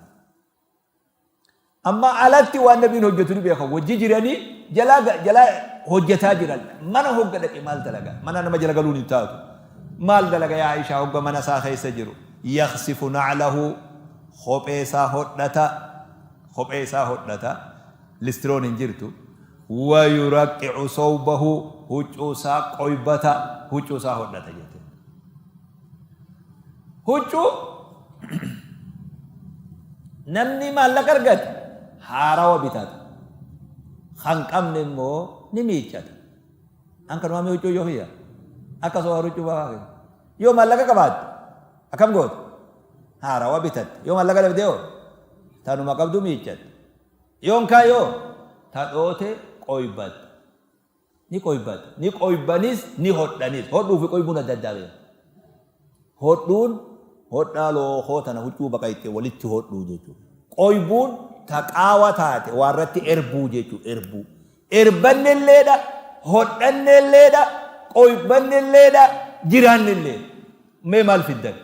Amma alatti waan nabiin hojjetu ni beeka. Wajji jiranii jalaa jalaa hojjetaa jiran. Mana hogga dhaqe maal dalaga? Mana nama jala galuun hin taatu. Maal dalaga yaa Aishaa hogga mana isaa keessa jiru? Yaksifu na'lahu kophee isaa hodhata. Kophee isaa hodhata. Listiroon hin jirtu. Wayuraqqicu sawbahu huccuu isaa qoybata, huccuu isaa hodhata jette. Huccuu namni maallaqa argate haarawa bitata. Kan qabne immoo ni miiccata. An kanumaa mi huccuu yoo kiyya. Akka soo huccuu baa Yoo maallaqa qabaatte akkam goota? Haarawa bitatte. Yoo maallaqa dhabde hoo? Tanuma qabdu miiccatte. Yoon kaa yoo ta dhoote qoybatte. Ni qoybatte. Ni qoybanis ni hodhanis. Hodhuu fi qoybuun adda addaa beeka. Hodhuun hodhaa lookoo tana huccuu baqayxee walitti hodhuu jechuudha. Qoybuun ta qaawa taate waa irratti erbuu jechuudha. Erbuu. Erbannelleedha, hodhannelleedha, qoybannelleedha, jiraannelleedha. Mee maal fiddan?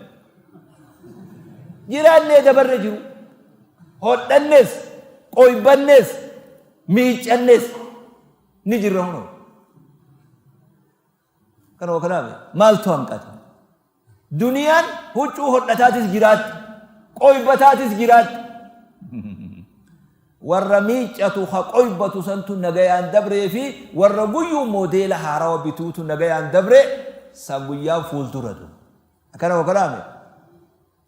Jiraannee dabarre jiru. Hodhannes, qoybannes, miiccannes ni jirra hunoo. Kanuma kanaaf maaltu hanqata? Duniyaan huccuu hodhataatis jiraatti, qoybataatis jiraatti. Warra miiccatu ka qoybatu santu nagayaan dabree fi warra guyyuu moodeela haarawa bituutu nagayaan dabre san guyyaan fuulduratu. Akkana kanaame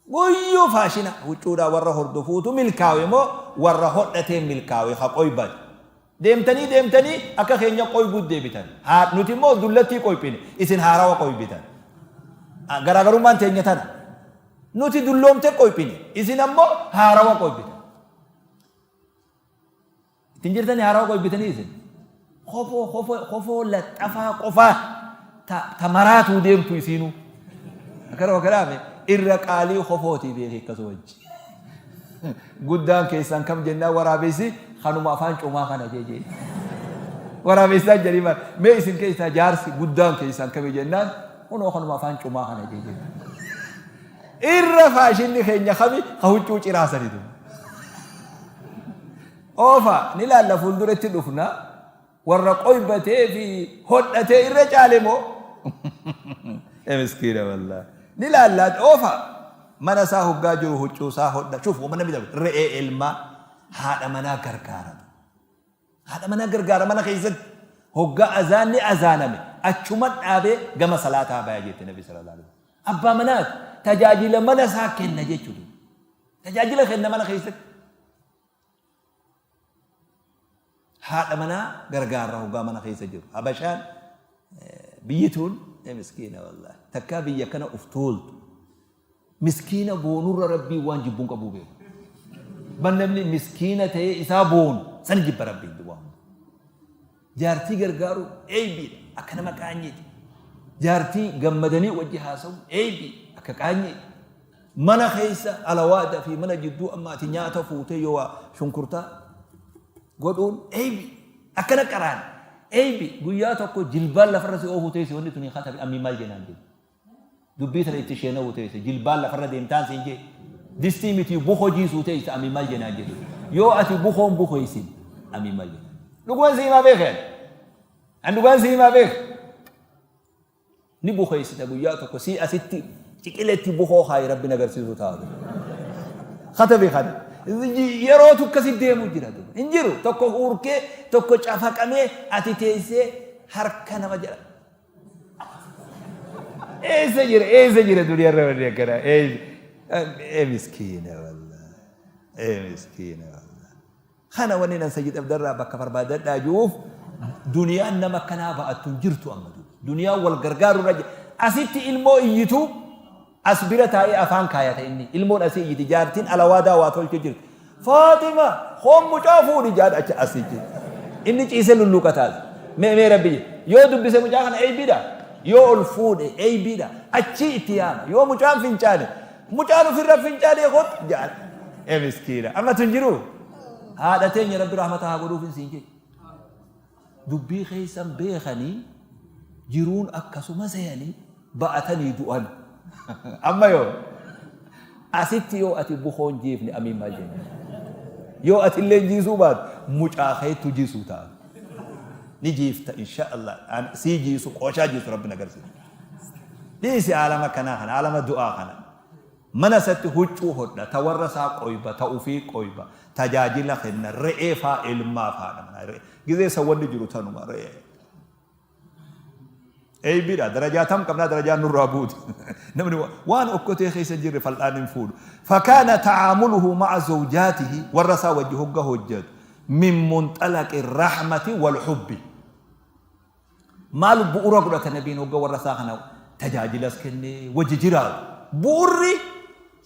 Guyyuu faashina huccuudhaa warra hordofuutu milkaawe moo warra hodhateen milkaawe ka qoybate? Deemtanii deemtanii akka keenya qoybuut deebitan. Haa nuti immoo dullattii qoyphine isin haarawa qoybitan. Garaagarummaan teenya tana. Nuti dulloomte qoyphine isin ammoo haarawa qoybitan. Ittiin jirtanii haarawa qoybitanii isin. Kofoo kofoo kofoo laxxafaa qofaa ta ta maraatuu deemtu isiinuu. Akkana kanaaf irra qaalii kofootii beeki akkasuma wajji. Guddaan keessan kam jennaan waraabessi kanuma afaan comaa kana jee jee. Waraabessaan jedhii maal mee isin keessaa jaarsi guddaan keessan kami jennaan kunoo kanuma afaan comaa kana jee jee. Irra faashinni keenya kami ka huccuu ciraa sanitu. Oofa ni laalla fuulduratti dhufna warra qoybatee fi hodhatee irra caale moo ee miskiina wallaahi ni laalla oofa mana isaa hoggaa jiru huccuu isaa hodha shuf wama namni dabre re'ee elmaa haadha manaa gargaaratu haadha manaa gargaara mana keessatti hoggaa azaanni azaaname achuma dhaabee gama salaataa baya jette nabi sallallahu alaihi wasallam abbaa manaati tajaajila mana isaa kenna jechuudha tajaajila kenna mana keessatti Haadha manaa gargaarra hoggaa mana keessa jiru. Habashaan biyyi tun miskiina wallaahi. Takkaa biyya kana uf tuultu. Miskiina boonurra rabbiin waan jibbuun qabuu beeku. Ban namni miskiina ta'ee isaa boonu san jibba rabbiin waa hunda. Jaartii gargaaruun eeybiidha. Akka nama qaanyiiti. Jaartii gammadanii wajji haasa'uun eeybii akka qaanyiiti. Mana keessa alawaada fi mana jidduu amma ati nyaata fuutee yoo waa shunkurtaa godhuun eeybi. Akkana qaraan eeybi guyyaa tokko jilbaan lafarra si oofuu teesse wanni tuni katabi ammii maal jenaan jedhe. Dubbii tana itti sheena'uu teesse jilbaan lafarra deemtaan siin jee. Distii miti bukoo jiisuu teesse ammii maal jenaan jedhe. Yoo ati bukoon bukoysin ammii maal jenaan. Dhuguman si himaa beeke ani. An dhugaan si himaa beeke. Ni bukeessita guyyaa tokko sii asitti ciqiletti bukoo kaayi rabbi nagarsiisuu taatu. Katabi kana. Yerootu akkasi deemu jira. Hin jiru. Tokko huurkee tokko cafaqamee ati teessee harka nama jedha. Eessa jira eessa jira duniyaa irra wanni akkanaa eessa. Ee miskiina wallahi. Ee miskiina wallahi. Kana wanni nan Sayyid Abdarraa bakka barbaadadhaa jiruuf duniyaan nama akkanaa ba'attu hin jirtu amma duuba. Duniyaan wal gargaaru irra jira. Asitti ilmoo iyyitu as bira taa'ee afaan kaayata inni. Ilmoon asii iyyiti jaartiin alawaadaa waa tolchee jirti. Faaxima hoon mucaa fuudhi jaan achi asii jira. Inni ciisee lulluuqataas. Mee mee rabbi jedhe. Yoo dubbise mucaa kana eeybiidha. Yoo ol fuudhe eeybiidha. Achii itti yaama. Yoo mucaan fincaane Mucaan ofirra fincaanee kottu ja'an. Ee miskiina. Amma tun jiru. Haadha teenya rabbi rahmata haa godhuuf siin jedhe. Dubbii keessan beekanii jiruun akkasuma seeyanii ba'atanii du'an. Amma yoo asitti yoo ati bukoon jiifne amiin maal jenna. Yoo ati illee jiisuu baate mucaa keettu jiisuu ta'a. Ni jiifta insha Allah. Sii jiisu qooshaa jiisu rabbi nagarsiisa. Dhiisi aalama kanaa kana, aalama du'aa kana. Mana isatti huccuu hodha, ta warra isaa qoyba, ta ufii qoyba, tajaajila kenna, re'ee faa elmaaf haadha manaa re'ee. Gizee san wanni jiru tanuma re'ee. Eeybiidha darajaa tam qabnaa darajaan nurraa buuti. Namni waan okkotee keessa hin jirre fal'aan hin fuudhu. Fakaana ta'aamuluhu ma'a zawjaatihi warra isaa wajji hogga hojjatu min munxalaqi rahmati wal hubbi. Maal bu'ura godhata nabiin hogga warra isaa kana tajaajilas kennee wajji jiraatu? Bu'urri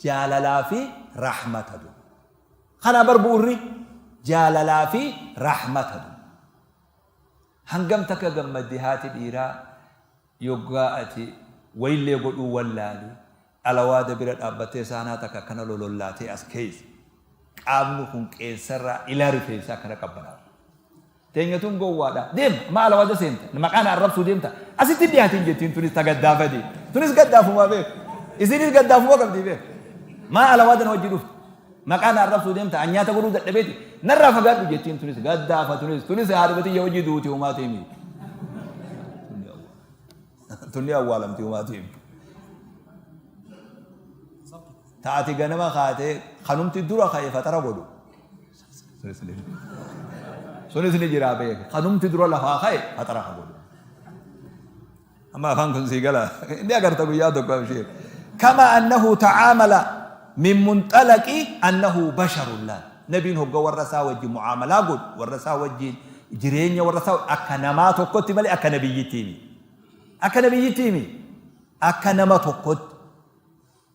jaalalaa fi rahmata du. Kana bar bu'urri jaalalaa fi rahmata du. Hangam takka gammaddi haati dhiiraa yoggaa ati wayillee godhuu wallaali alawaada bira dhaabbattee saanaa takka akkana lolollaatee as keessa qaamni kun qeensarraa ilaa rifeensaa akkana qabbanaa'u. Teenya tun gowwaadha. Deem ma alawaada seenta. Maqaa na arrabsuu deemta. Asitti hin dhiyaatin jettiin tunis ta gaddaafati. Tunis gaddaafumaa beek. Isinis gaddaafuma qabdi beek. Maa alawaada na wajji dhufte. Maqaa na arrabsuu deemta. An nyaata godhuu dadhabeeti. Narraa fagaadhu jettiin tunis gaddaafa tunis. Tunis haadhuma tiyya wajji duuti homaa teemi. Tunni awwaalamti homaa teemi. Ta ati ganama kaatee kanumti dura ka'e faxara godhu. Sunis ni jira beeka. Kanumti dura lafaa ka'e faxara ka godhu. Amma afaan kun sii gala. Inni agarta guyyaa tokko abshiir. Kama annahu ta'aamala min munxalaqi annahu basharun laal. Nabiin hogga warra isaa wajji mu'aamalaa godhu, warra isaa wajjiin jireenya warra isaa akka namaa tokkotti malee akka nabiyyitti himi. Akka nabiyyitti himi. Akka nama tokkotti.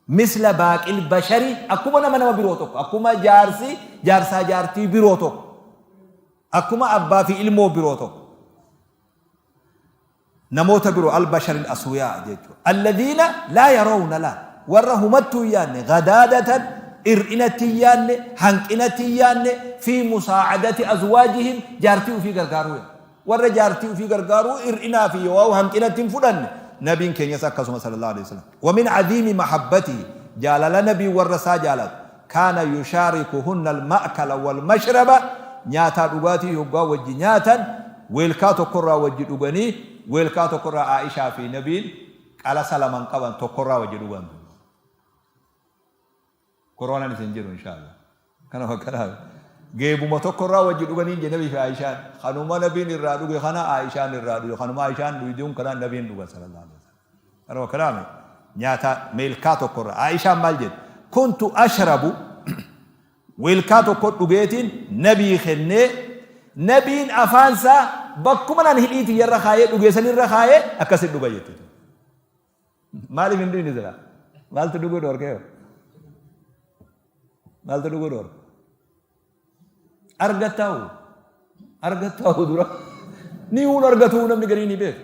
Misla baaqil bashari akkuma nama nama biroo tokko, akkuma jaarsi jaarsaa jaartii biroo tokko, akkuma abbaa fi ilmoo biroo tokko, namoota biroo al-basharil aswiyaa jechuudha. Alladhiina laa yarawna laa warra humattuu hin yaadne gadaadatan ir'inatti hin yaadne hanqinatti hin yaadne fi musaa'adati azwaajihim jaartii ofii gargaaruu yaadne. Warra jaartii ufii gargaaruu ir'inaa fi yoo'aa hanqinatti hin fudhanne. Nabiin keenyas akkasuma sallallahu aleyhi wa sallam. Wa min aziimi mahabbatihi jaalala nabiin warra isaa jaalatu kaana yushaarikuhunna al-ma'kala wal-mashraba nyaataa dhugaatii hoggaa wajji nyaatan weelkaa tokkorraa wajji dhuganii weelkaa tokkorraa Aa'ishaa fi nabiin qalasa laman qaban tokkorraa wajji dhugan. Koroonan isin jiru inshallah. Kana fakkataa. Geebuma tokko irraa wajji dhuganiin je nabii fi Aishaan. Kanuma nabiin irraa dhuge kana Aishaan irraa dhuge. Kanuma Aishaan dhuyduun kana nabiin dhugan sallallahu alaihi wasallam. Kana fakkataa nyaata meelkaa tokko irraa. Aishaan maal jette? Kuntu ashrabu weelkaa tokko dhugeetiin nabii kennee nabiin afaansaa bakkuma nan hidhii tiyyarra kaayee dhugee sanirra kaayee akkasit dhuga jette. Maaliif hin dhuyne silaa? Maaltu dhuguu dhoorkee hoo? Maaltu dhuguu dhoorke? Argattaahu. Argattaahu dura. Ni huun argatuu namni garii ni beeku.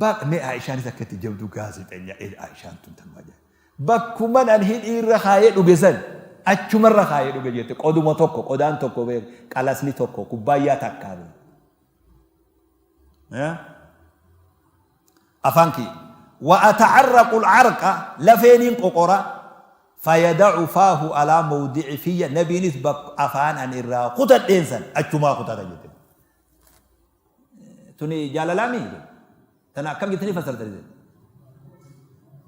Baq mee Aayishaanis akka itti jabduu gaazexeenya Aayishaan tun tanuma jedhe. Bakkuman an hidhii irra kaayee dhuge san achumarra kaayee dhuge jette qoduma tokko qodaan tokko beek qalasni tokko kubbaayyaa takkaa beek. Afaan kiyya. Wa ata'arraqu al-arqa lafeeniin qoqora fayada'u faahu alaa mawdi'i fiyya nabiinis bakka afaan an irraa kutadheen san achumaa kutata jette. Tuni jaalalaa mii? Tana akkam jettanii fassartan isin?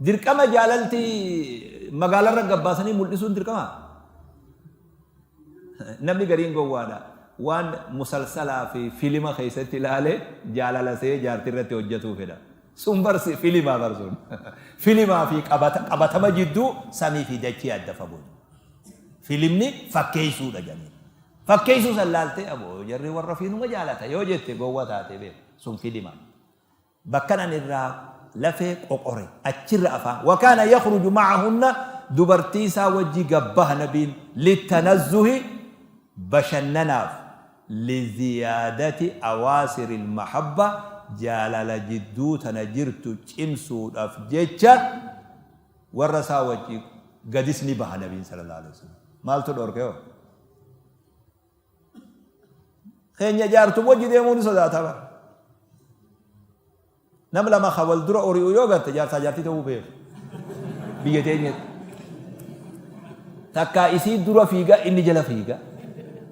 Dirqama jaalalti magaalarra gabbaasanii mul'isuun dirqama? Namni gariin gowwaadha. Waan musalsalaa fi filima keessatti ilaale jaalala see jaartii irratti hojjetuu fedha. Sun bar filimaa bar sun. Filimaa fi qabatama jidduu samii fi dachii adda fagoo. Filimni fakkeessuudha jedhanii. Fakkeessuu san laaltee aboo jarri warra fiinuma jaalata yoo jette gowwa taate beeku. Sun filima. Bakkan ani irraa lafee qoqore achirra afaan wa kaana yakhruju ma'ahunna dubartii isaa wajji gad baha nabiin littanazzuhi bashannanaaf liziyaadati awaasiril mahabba jaalala jidduu tana jirtu cimsuudhaf jecha warra isaa wajji gadis ni baha nabiin sallallahu alaihi wasallam. Maaltu dhorke hoo? Keenya jaartum wajji deemuu ni sodaata bara. Nam lama ka wal dura ori'u yoo garte jaarsaa jaartii ta'uu beeku. Biyya teenyatti. Takkaa isii dura fiiga inni jala fiiga.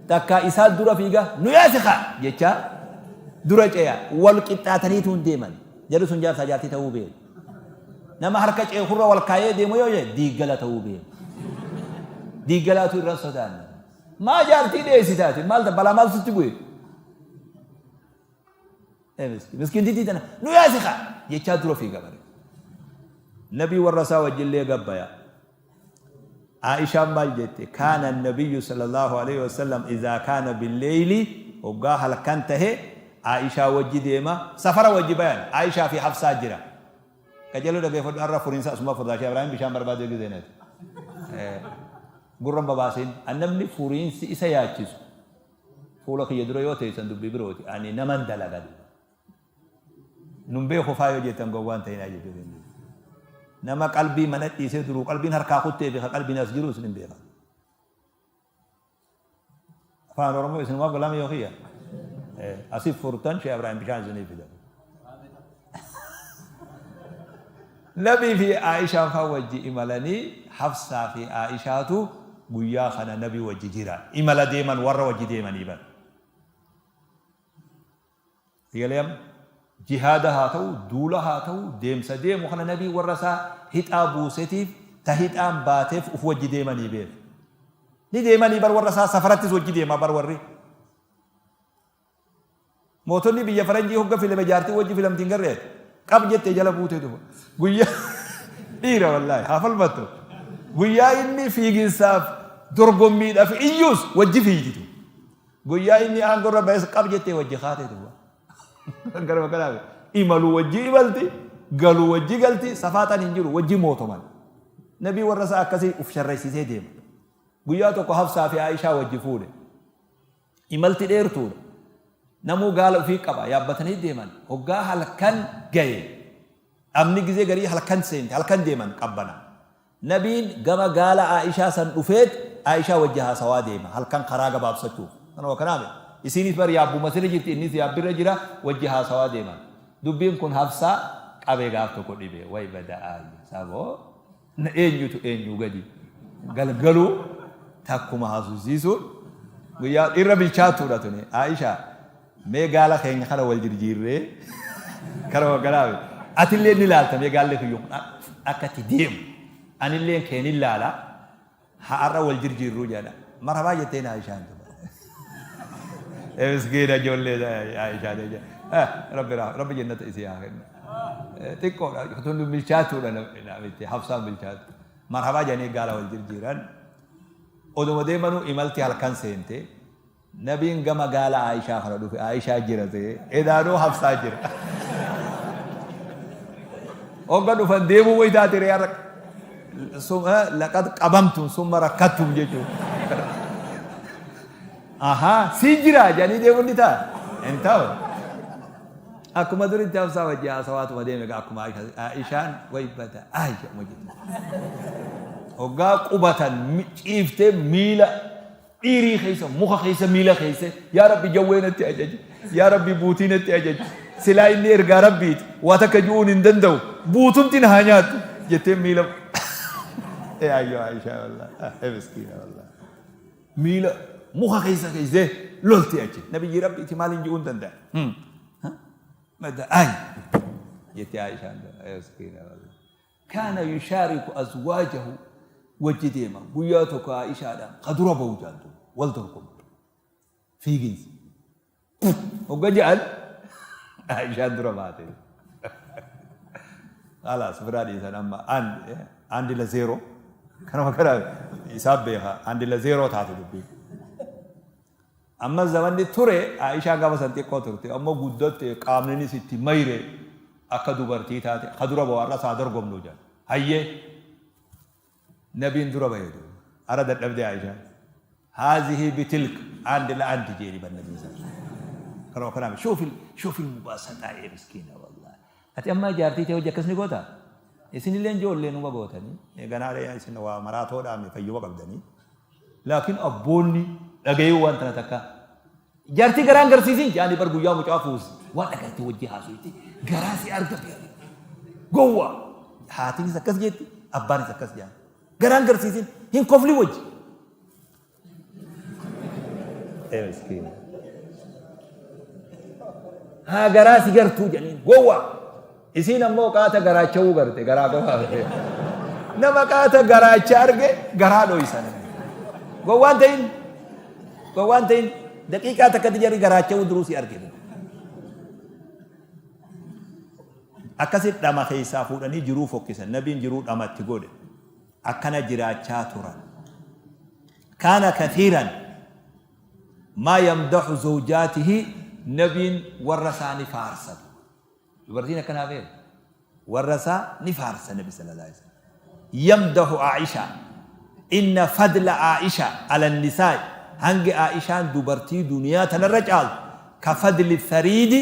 Takkaa isaa dura fiiga nu yaasi kaa jechaa dura ce'a wal qixxaataniitu hin deeman. Jarri sun jaarsaa jaartii ta'uu beeku. Nama harka ceekurra wal kaayee deemu yoo jedhe diiggala ta'uu beeku. Diiggalaatu irra sodaanne. Maa jaartii dheessita ati? Maal balaa maal sitti bu'e? Miskiintitii tana nu yaasi kaa jechaa dura fiiga bare. Nabii warra isaa wajjillee gabbaya. Aishaan maal jette? Kaana nabiyyu sallallahu alaihi wasallam idhaa kaana billeyli hoggaa halkan tahe Aishaa wajji deema safara wajji bayan Aishaa fi Hafsaa jira. Qajeeloo dhageeffadhu har'a furiinsa asuma furdaa Sheekh Ibraahim bishaan barbaadee gizeeneeti. Gurra hin babaasin. An namni furiinsi isa yaachisu fuula kiyya dura yoo teessan dubbii birooti. Ani naman dalaga duuba. Nun beeku faa yoo jettan gowwaan ta'inaa jechuudha. Nama qalbii mana dhiisee duruu qalbiin harkaa kuttee fi ka qalbiin as jiru isin hin beekan. Afaan Oromoo isinumaaf galaama yoo kiyya. Asif furtan Sheekh Ibraahim bishaan isinii fida. Nabii fi Aishaan faa wajji imalanii Hafsaa fi Aishaatu guyyaa kana nabii wajji jira. Imala deeman warra wajji deemanii bar. Egalee amma jihaada haa ta'u, duula haa ta'u, deemsa deemu kana nabiin warra isaa hixaa buusetiif ta hixaan baateef uf wajji deemanii beeku. Ni deemanii bar warra isaa safarattis wajji deema bar warri. Mootonni biyya faranjii hogga filame jaartii wajji filamti hin garree. Qab jettee jala buutee dhufa. Guyyaa dhiira wallaahi haa falmattu. Guyyaa inni fiiginsaaf dorgommiidhaaf iyyuus wajji fiigditu. Guyyaa inni aangoo irra ba'es qab jettee wajji kaatee duuba. Garuma kanaaf imalu wajji imalti, galu wajji galti, safaaxaan hin jiru wajji mootoman. Nabii warra isaa akkasii uf sharraysiisee deema. Guyyaa tokko Hafsaa fi Aishaa wajji fuudhe. Imalti dheertuudha. Namuu gaala ufii qaba yaabbatanii deeman. Hoggaa halkan gaye dhabni gizee garii halkan seente halkan deeman qabbana. Nabiin gama gaala Aa'ishaa san dhufeet Aa'ishaa wajji haasawaa deema halkan karaa gabaabsachuuf. Kanuma kanaa miti. Isiinis bar yaabbuma sirra jirti innis yaabbirra jira wajji haasawaa deeman. Dubbiin kun Hafsaa qabee gaaf tokko dhibe. Way bada aayya saboo na eenyutu eenyuu gadi galgaluu takkuma haasofsiisuun guyyaa irra bilchaattuudha tuni. Aa'ishaa Mee gaala keenya kana wal jirjiirree karuma kanaa miti. Atillee ni laalta mee gaalli kiyya kun akka itti deemu. Anillee kee ni laala. Haa har'a wal jirjiirruu jedha. Marhabaa jetteen Aayishaan tuma. Miskiina ijoollee Aayishaan. Rabbi rabbi jannata isii haa kennu. Xiqqoodha tun bilchaatuudha namitti Hafsaan bilchaatu. Marhabaa jedhanii gaala wal jirjiiran. Oduma deemanuu imalti halkan seente. Nabiin gama gaala Aa'ishaa kana dhufe. Aa'ishaa jira ta'e. Edaanuu Hafsaa jira. Hogga dhufan deemuu wayi taate ree har'a. Laqad qabamtum summa rakkattum jechuudha. Ahaa si jira jedhanii deemuun ni ta'a. Hin ta'u. Akkuma duritti Hafsaa wajji haasawaatuma deeme egaa akkuma Aa'ishaan wayi bada Aayisha jedhu. Hoggaa qubatan ciiftee miila Dhiirii keessa, muka keessa miila keesse, yaa Rabbi jawwee natti ajaji, yaa Rabbi buutii natti ajaji, silaa inni ergaa Rabbiiti, waa takka ju'uun hin danda'u, buutumti na haa nyaattu, jettee miila ee ayyoo Aishaa wallah, ee miskiina wallah. Miila muka keessa keessee lolti achi. Nabiyyii Rabbiiti maaliin ju'uun danda'a? Madda ay. Jetti Aishaan. Miskiina wallah. Kaana yushaariku azwaajahu wajji deema. Guyyaa tokko Aishaadhaan ka dura bahu jaan duuba. Wal dorgoma. Fiiginsa. Hogga ja'an Aishaan dura baate. Khalaas biraa dhiisan amma andi la zeeroo. Kanuma kana isaan beeka andi la zeeroo taate dubbiin. Amma zamanni ture Aishaan gaafa san xiqqoo turte amma guddatte qaamninis itti mayre akka dubartii taate ka dura bahu har'as haa dorgomnu jedhan. Hayyee Nabiin dura bahe duuba. Ara dadhabde Aishaan. Haazihii bitilk and la and jeeni bar nabiin san. Kanuma kanaaf shuufil shuufil mubaasaxaa ee miskiina wallahi. Ati amma jaartii tee hojii akkas ni goota? Isinillee ijoollee numa gootanii. Ganaa isin waa maraatoodhaa mi fayyuma qabdanii. Laakiin abboonni dhagayuu waan tana takka. Jaartii garaa hin garsiisin jaanii bar guyyaa mucaa fuusi. Waan agartee wajji haasofte garaa si argate. Gowwaa. Haatinis akkas jetti abbaanis akkas jaan. Garaa hin garsiisin hin kofli wajji. Ee miskiina. Haa garaa si gartuu jedhaniin gowwaa. Isiin ammoo qaata garaacha'uu garte garaa qofa arge. Nama qaata garaacha arge garaa dhoysan. Gowwaan ta'in gowwaan ta'in daqiiqaa takkatti jarri garaacha'uu duruu si arge. Akkasi dhama keessaa fuudhanii jiruu fokkisan. Nabiin jiruu dhama itti godhe. Akkana jiraachaa turan. Kaana kathiiran maa yamdahu zawjaatihi nabiin warra isaa ni faarsatu. Dubartiin akkanaa beeku warra isaa ni faarsa nabi sallallahu alaihi wasallam. Yamdahu Aisha inna fadla Aisha ala nisaa'i hangi Aishaan dubartii duniyaa tanarra caaltu ka fadli thariidi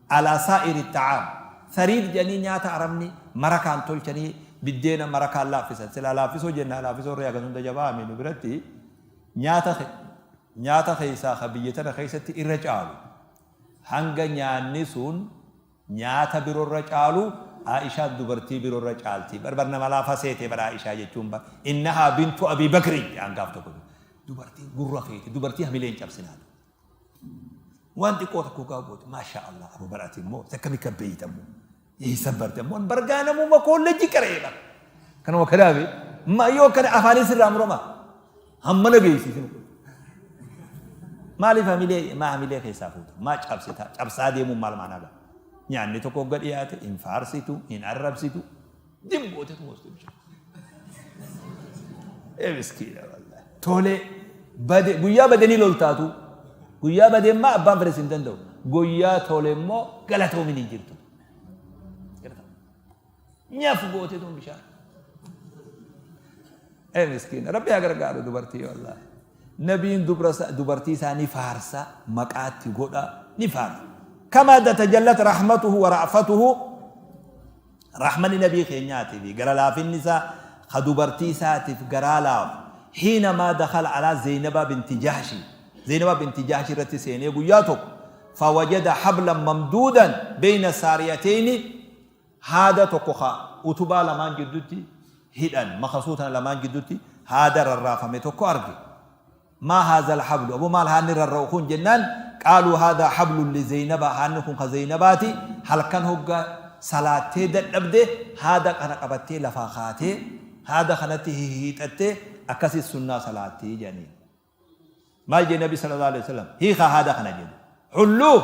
ala saa'iri ta'aam. Thariid jedhanii nyaata arabni marakaan tolchanii biddeena marakaan laaffisan. Silaa laaffisoo jennaa laaffisoo irra hagas hunda jabaa mi nu biratti nyaata nyaata keessaa ka biyya tana keessatti irra caalu Hanga nyaanni sun nyaata birorra caalu Aishaan dubartii birorra caalti. Bar bar nama laafa seete bar Aishaa jechuun bar. Innahaa bintu Abii Bakri jedhaan gaaf tokko. Dubartiin gurra feete dubartii hamilee hin cabsinaa. Waan xiqqoo tokko gaa goote maashaa Allah abu bar ati immoo akkami kan beeyta immoo. Eessa barte ammoo bargaa namuma koolleejji qara'ee bar. Kanuma kanaafi ma yoo kana afaanis irraa murama hammana geessisin. Maaliif hamilee maa hamilee keessaa fuuta maa cabsita cabsaa deemuun maal maanaa qaba. Nyaanni tokko hogga dhiyaate hin faarsitu hin arrabsitu dim gootetu moostu bishaan. Ee miskiina wallahi. Tolee bade guyyaa badanii loltaatu guyyaa badee immoo abbaan fedhe sin danda'u guyyaa tole immoo galatoomin hin jirtu. Nyaf goote tun bishaan. Ee miskiina rabbi haa gargaaru dubartii wallaahi. Nabiin dubra dubartii isaa ni faarsa maqaatti godha ni faarsa. Kama tatajallat rahmatuhu wa ra'fatuhu rahmanni nabii keenyaatii fi gara laafinni isaa ka dubartii isaatiif garaa laafu hiina maa dakhala alaa Zeynabaa binti Jahshi Zeynabaa binti Jahshi irratti seenee guyyaa tokko fawajada hablan mamduudan beyna saariyateyni haada tokko ka utubaa lamaan jiddutti hidhan makasuu tana lamaan jiddutti haada rarraafame tokko arge. Maa haazal hablu aboo maal haanni rarra'u kun jennaan qaaluu haadhaa hablun li zeynabaa haanni kun ka zeynabaati halkan hogga salaattee dadhabde haada kana qabattee lafaa kaatee haada kanatti hihiixattee akkasi sunnaa salaattii jedhaniin. Maal jee nabi sallallahu alaihi wasallam hiikaa haada kana jedhe hulluuh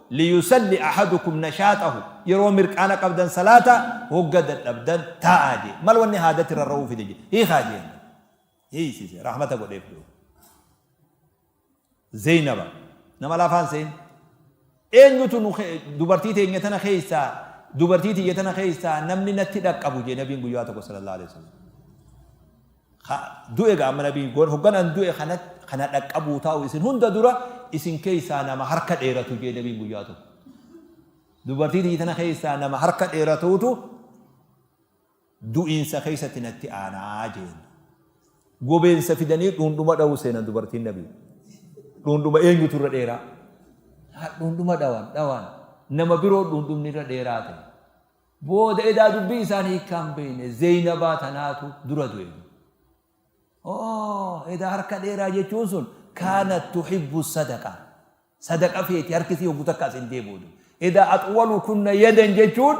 liyusalli ahadukum nashaaxahu yeroo mirqaana qabdan salaata hogga dadhabdan taa'aa jee mal wanni haadatti rarra'uu fide jee hiikaa jeen hiisise rahmata godheef duuba Zeynaba nama laafaan seen eenyutu nu dubartii teenya tana keessaa dubartii tiyya tana keessaa namni natti dhaqqabu jee nabiin guyyaa tokko sallallahu alaihi wasallam Ka du'e gaa amma nabiin goon hoggan an du'e kana kana dhaqqabuu taa'u isin hunda dura isin keessaa nama harka dheeratu jee nabiin guyyaa tokko. Dubartii tiyya tana keessaa nama harka dheeratuutu du'iinsa keessatti natti aanaa jeen. Gobeensa fidanii dhuundhuma dha'uu seenan dubartiin nabii. Dhuundhuma eenyutu irra dheeraa? Dhuundhuma dhawan dhawan nama biroo dhuundhumni irra dheeraa ta'e. Booda edaa dubbii isaan hiikkaa hin beekne Zeynabaa tanaatu dura du'e. Oo edaa harka dheeraa jechuun sun kaanat tuhibbu sadaqa. Sadaqa feeti harki isii hoggu takka as hin deebi'u. Edaa axwalu kunna yadan jechuun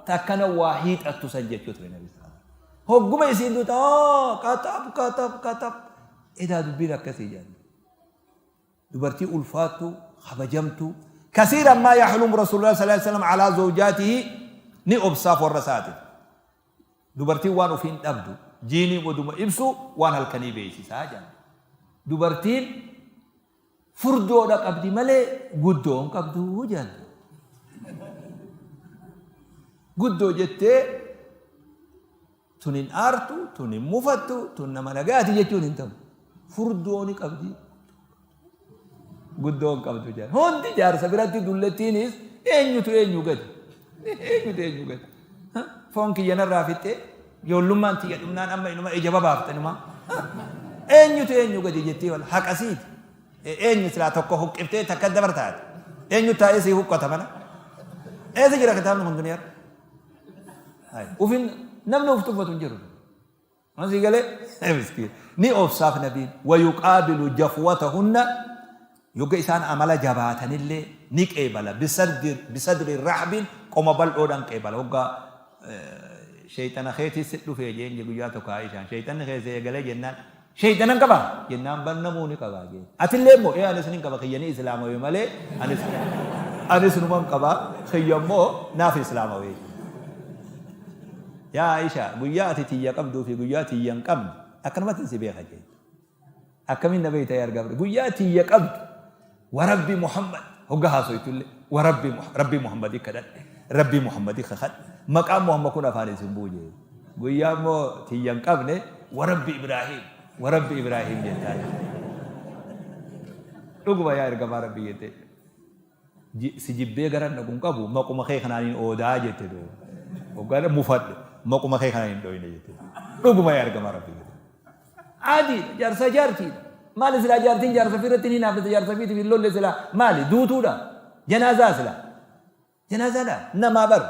takkana waa hiixattu san jechuu ture nabi sallallahu alaihi wasallam. Hogguma isiin duuta qaxab qaxab qaxab. Edaa dubbiin akkasii jedhan. Dubartii ulfaattu kabajamtu kasiiran maa yaxlumu rasuulullah sallallahu alaihi wasallam alaa zawjaatihi ni obsaaf warra isaatiif. Dubartiin waan ofii hin dhabdu. Jiiniin oduma ibsu waan halkanii beeysisaa jedhan. Dubartiin furdoodha qabdi malee guddoo hin qabdu jedhan. Guddoo jettee tun hin aartu, tun hin mufattu, tun nama nagaati jechuun hin ta'u. Furdoo ni qabdi. Guddoo hin qabdu jedhan. Hundi jaarsa biratti dullattiinis eenyutu eenyu gadi? Eenyutu eenyu gadi? Foon kiyya narraa fixxee ijoollummaan tiyya dhumnaan amma inuma ija babaafte inuma. Eenyutu eenyu gadi jettee wal haqasiiti. Eenyu silaa tokko huqqiftee takka dabartaati. Eenyu taa'ee sii huqqata mana? Eessa jira kitaabni kun duniyaa? Ufin namni uf tuffatu hin jiru. Waan sii galee? Miskiin. Ni obsaaf nabiin. Wayuqaabilu jafwatahunna yogga isaan amala jabaatanillee ni qeebala. Bisadri rahbin qoma bal'oodhaan qeebala. Hogga sheeyxana keetii si dhufee jeen guyyaa tokko Aishaan sheeyxanni keessa eegalee jennaan sheeyxanan qaba jennaan bar namuu ni qaba jeen. Atillee immoo ee anis nin qaba kiyya ni islaamawe malee anis anis numan qaba kiyya immoo naaf islaamawe. Yaa Aishaa guyyaa ati tiyya qabduu fi guyyaa tiyya hin qabne akkanumattin si beeka jeen. Akkamiin na beeyta yaa ergaa guyyaa tiyya qabdu wa rabbi Muhammad hogga haasoytullee wa rabbi rabbii Muhammadii kadhadhe rabbii Muhammadii kakadhe maqaan Muhammad kun afaan isin buu jeen. Guyyaa immoo tiyya hin qabne wa rabbi Ibraahim wa rabbi Ibraahim jettaa. Dhuguma yaa ergamaa rabbii jettee. Si jibbee garan dhaqu hin qabu maquma kee kanaan hin oodaa jette duuba. Hoggaan mufadhe maquma kee kanaan hin dhoyne jette. Dhuguma yaa ergamaa rabbii jette. Adiidha jaarsa jaartiidha. Maali silaa jaartiin jaarsa ofii irratti hin hinaafne jaarsa ofiitiif hin lolle silaa maali duutuudha. Janaazaa silaa. Janaazaadha namaa bar.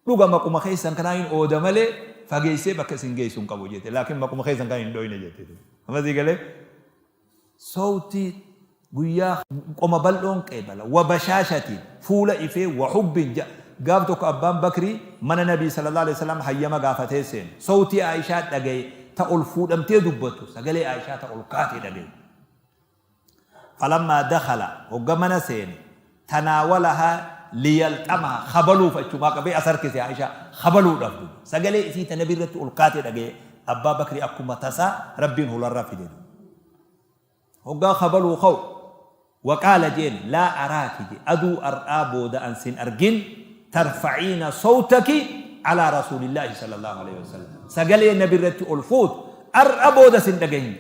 Dhuga maquma keessan kanaan hin ooda malee fageessee bakka isin geessu hin qabu jette. Laakiin maquma keessan kanaan hin dhoyne jette. Amma sii galee? Sowtii guyyaa qoma bal'oon qeebala. Wa bashaashatiin fuula ifee wa hubbin ja gaaf tokko abbaan Bakrii mana Nabii sallallahu alaihi wasallam hayyama gaafatee seene. Sowtii Aishaa dhagaye ta ol fuudhamtee dubbattu sagalee Aishaa ta ol kaate dhagaye. Falammaa dakhala hogga mana seene tanaawalahaa liyalxamaha khabaluuf achumaa qabee as harkise Aishaa khabaluudhaaf duuba sagalee isii ta nabi irratti ol kaate dhagaye Abbaa Bakri akkuma tasaa Rabbiin hularra fide duuba hoggaa khabaluu ka'u waqaala jeen laa araaki je aduu ar'aa booda an sin argin tarfa'iina sawtaki alaa rasuulillaahi sallallahu alaihi wasallam sagalee nabi irratti ol fuutu ar'a booda sin dhagahin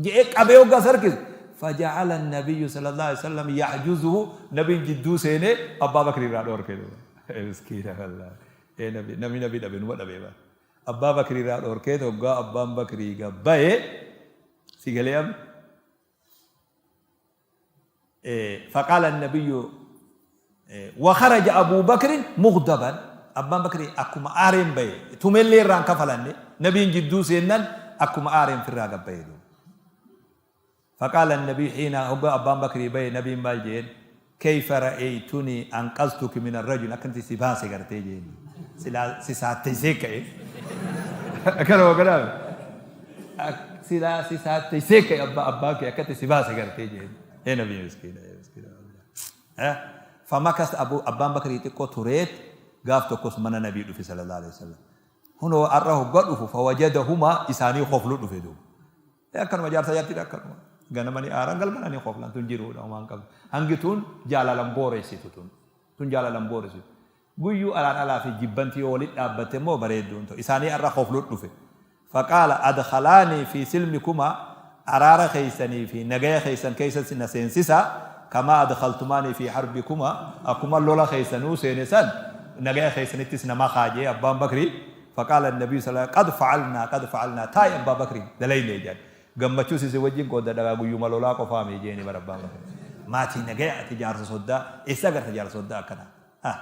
je'ee qabee hoggaa isa harkisu faja'ala nabiyyu sallallahu alaihi wasallam yahjuzuhu nabiin jidduu seenee abbaa bakrii irraa dhoorke duuba miskiina wallaahi ee nabi namni nabi dhabe numa dhabe bar abbaa bakrii irraa dhoorkeet hoggaa abbaan bakrii gabbaye si galee amma Faqaala nabiyyu wa kharaja Abuu Bakrin mughdaban Abbaan Bakrii akkuma aareen baye tumellee irraa hin kafalanne nabiin jidduu seennan akkuma aareen firraa gad baye duuba. Faqaala nabiyyu hiina hoggaa Abbaan Bakrii baye nabiin maal jeen kayfa ra'aytunii anqaztuki min arrajul akkanatti si baase gartee jeen silaa si saatteysee ka'e akkanuma kanaaf Silaa si saatteessee ka'e abbaa abbaan kee akkatti si baase gartee jeen. Ee nabii miskiina ee miskiina wallahi. Famakas abu abbaan bakrii xiqqoo tureet gaaf tokkos mana nabii dhufe sallallahu alaihi wasallam. Hunoo har'a hogga dhufu fawajadahuma isaanii koflu dhufe duuba. Ee akkanuma jaarsa jaartiidha akkanuma. Ganama ni aaran galgala ni koflan tun jiruudha homaan qabdu. Hangi tun jaalalan booreessitu tun. Tun jaalalan booressitu. Guyyuu alaan alaa fi jibbanti yoo walitti dhaabbatte immoo bareedduu hin ta'u. Isaanii har'a koflu dhufe. Faqaala adkhalaanii fii silmikumaa araara keessanii fi nagaya keessan keessatti na seensisaa kamaa adkhaltumaanii fii harbikumaa akkuma lola keessanuu seene san nagaya keessanittis na makaa jee abbaan bakrii faqaala nabiyyu sala qad facalnaa qad facalnaa taa'i abbaa bakrii dalayne jedhan gammachuus isin wajjin qooddadha gaa guyyuma lolaa qofaa mii jeeni bar abbaan bakrii maatii nagaya ati jaarsa soddaa eessa agarta jaarsa soddaa akkanaa ah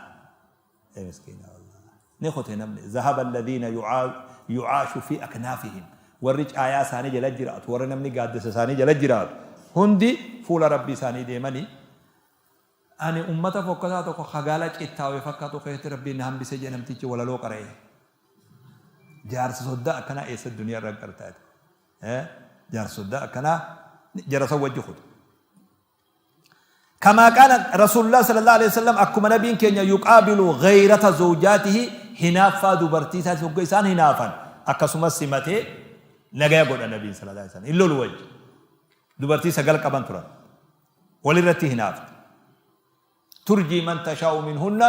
Ee miskiina wallahi. Ni kute namni. Zahaba alladhiina yu'aashu fi aknaafihim. Warri caayaa isaanii jala jiraatu, warri namni gaaddisa isaanii jala jiraatu. Hundi fuula Rabbii isaanii deemanii. Ani ummata fokkataa tokko ka gaala cittaawe fakkaatu keessatti Rabbiin na hambise jedhe namtichi walaloo qara'e. Jaarsa soddaa akkanaa eessa duniyaa irra garta ati? Jaarsa soddaa akkanaa jara san wajji kuta. Kamaa qaala Rasuulullah sallallahu alaihi wasallam, akkuma nabiin keenya yuqaabilu ghayrata zawjaatihi, hinaaffaa dubartii isaati hogga isaan hinaafan akkasumas simatee nagaya godha. Nabiin sallallahu alaihi wasallam hin lolu wajji. Dubartii 9 qaban turan, walirratti hinaafte. Turjii man tashaa'u minhunna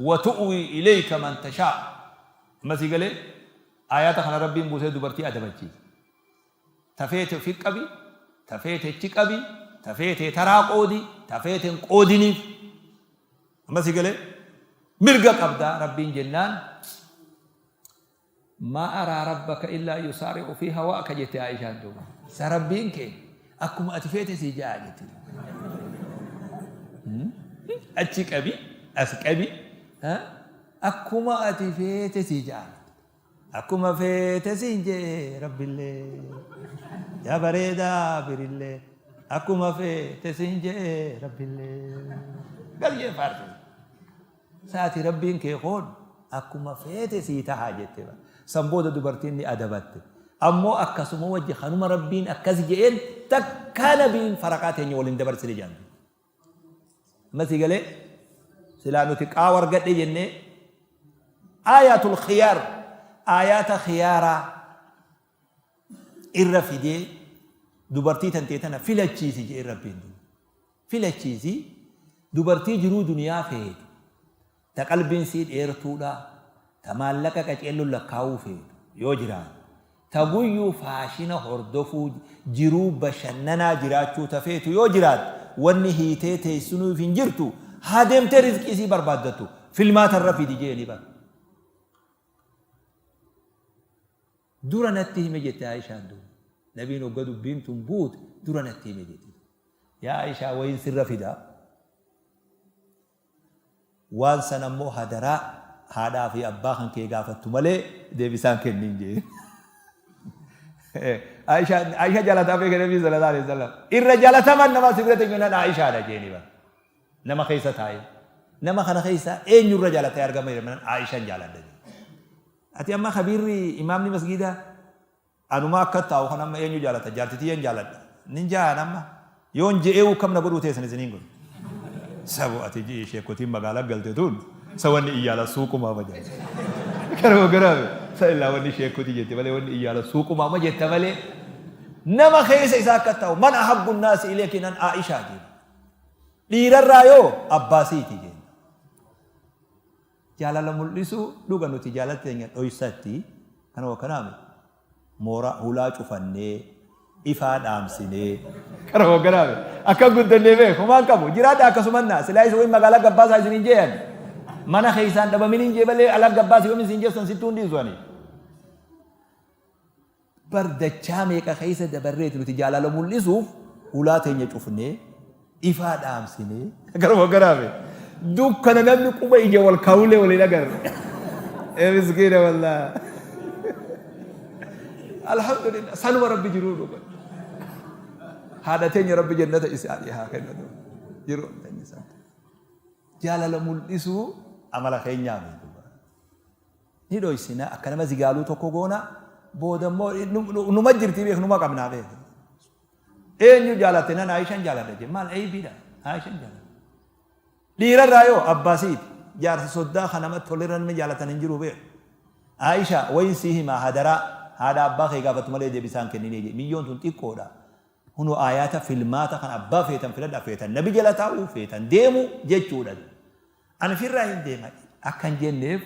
wa tu'wii ilayka man tashaa. Amma sii galee, aayaata kana Rabbiin buusee dubartii adabachiise. Ta feete ufi qabi, ta feete achi qabi, ta feete taraa qoodi, ta feete hin qoodiniif. Amma sii galee, mirga qabdaa Rabbiin jennaan, maa araa rabbaka illaa yusaari'u fi hawaaka jette Aishaan duuba. Sa Rabbiin kee akkuma ati feete sii ja'a jette. Achi qabi, as qabi, akkuma ati feete sii ja'a. Akkuma feete siin je'e Rabbillee, yaa bareedaa birillee, akkuma feete siin je'e Rabbillee. Galyee faarse. Saati Rabbiin kee koon akkuma feete sii taha jette. San booda dubartiin ni adabatte. Ammoo akkasuma wajji kanuma Rabbiin akkas je'een takkaa nabiin faraqaa teenya waliin dabarsine jedhan. Amma sii galee, silaa nuti qaawa argadhe jennee aayatul khiyaar, aayaata khiyaaraa irra fidee dubartii tantee tana filachiisi jedhee Rabbiin duuba. Filachiisi, dubartii jiruu duniyaa feetu, ta qalbiin sii dheertuudha, ta maallaqa qaceellon lakkaa'uu feetu yoo jiraate, ta guyyuu faashina hordofuu, jiruu bashannanaa jiraachuu ta feetu yoo jiraatte, wanni hiitee teessinuuf hin jirtu, haa deemtee rizqii isii barbaaddattu, filmaata irra fidi jeeni bar. Dura natti hime jette Aishaan duuba. Nabiin hogga dubbiin tun buute dura natti hime jette. Yaa Aishaa, wayiin sirra fida. Waan san ammoo hadaraa haadhaa fi abbaa kan kee gaafattu malee deebisaan kenniin jeen. Aishaa jaalataa beeka Nabii sallallahu alaihi wasallam. Irra jaalataman nama si bira teenyu nan Aishaadha jeeni bara. Nama keessa taa'ee. Nama kana keessa eenyurra jaalatee argama jedhama, Aishaan jaaladha jeen. Ati amma kabiirri imaamni masgiidaa anuma akka taa'u kan amma eenyu jaalata, jaarti tiyyan jaaladha. Nin ja'an amma yoon je'eewu kam na godhuu teessan isiniin kun. Sabo ati ji'i sheekotiin magaalaa galte tun sa wanni iyyaala suuqumaa ma jette. Karuma garaabe sa illaa wanni sheekotii jette malee wanni iyyaala suuqumaa ma jette malee, nama keessa isaa akka taa'u man ahabbu naasi ileeki nan Aishaa jedhe. Dhiirarraa yoo abbaasiiti jenna. Jaalala mul'isuu, dhuga nuti jaalala teenya dhoysatti kanuma kanaami moora hulaa cufannee ifaa dhaamsinee kanuma kanaami akka guddannee beeku homaan qabu jiraadha akkasuman naa silaa isa wayi magaalaa gabbaasaa isiniin jeeyan mana keessaan dhabaminiin jee malee alaa gabbaasi yoom isin jeessan sittuu hin dhiisu ani. Bar dachaa meeqa keessa dabarreeti nuti jaalala mul'isuuf hulaa teenya cufnee, ifaa dhaamsinee, garuma garaame dukkana namni quba ija wal kaawulee wal hin agarre. Ee miskiina wallaa. Alhamdulillah, sanuma Rabbi jiruu dhuga. Haadha teenya Rabbi jannata isaanii haa kennu. Jiruu teenya isaan. Jaalala mul'isuu amala keenyaa miti. Ni dhoysina, akka nama zigaaluu tokko goona, booda immoo numa jirti beek, numa qabnaa beek. Eenyu jaalatte nan Aishaan jaaladha jee, maal eeybiidha, Aishaan jaaladha. Dhiirarraa yoo abbaasiiti, jaarsa soddaa kan nama tolirra namni jaalatan hin jiru beek. Aisha, wayin sii himaa, hadaraa haadha abbaa kee gaafatu malee deebisaan kenninee jee, miyyoon tun xiqqoodha. Kunoo aayaata filmaata kan abbaa feetan filadha, feetan nabi jala taa'uu, feetan deemu jechuudha. Ani firraa hin deema akka hin jenneef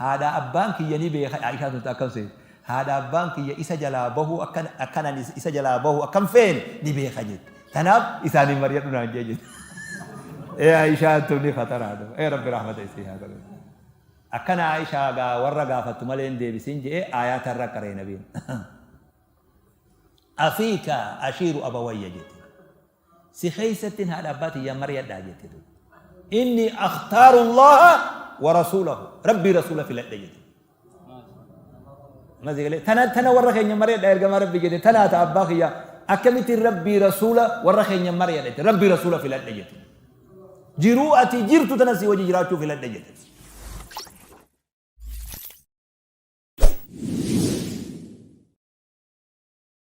haadhaa abbaan kiyya ni beeka. Aishaan tun akkam seeti, haadha abbaan kiyya isa jalaa bahuu akkan akkan ani isa jalaa bahu akkan feene ni beeka jette. Tanaaf isaaniin mari'adhu naan jee jette. Ee Aishaan tun ni khataraa duba. Ee Rabbi rahmata isii haa godhu. Akkana Aishaa gaa warra gaafattu malee hin deebisin je'ee aayaata irra qaree nabiin. Afiika ashiiru abawayya jette. Si keessattin haadha abbaa tiyyaan mari'adhaa jette duuba. Inni akhtaaru Allaha wa rasuulahu. Rabbii rasuula filadha jette. Amma si galee tana tana warra keenya mari'adhaa ergamaa Rabbii jette, tanaa ta abbaa kiyya. Akkamittiin Rabbii Rasuula warra keenya mari'adha jette. Rabbii Rasuula filadhe jette. Jiruu ati jirtu tana si wajji jiraachuu filadhe jette.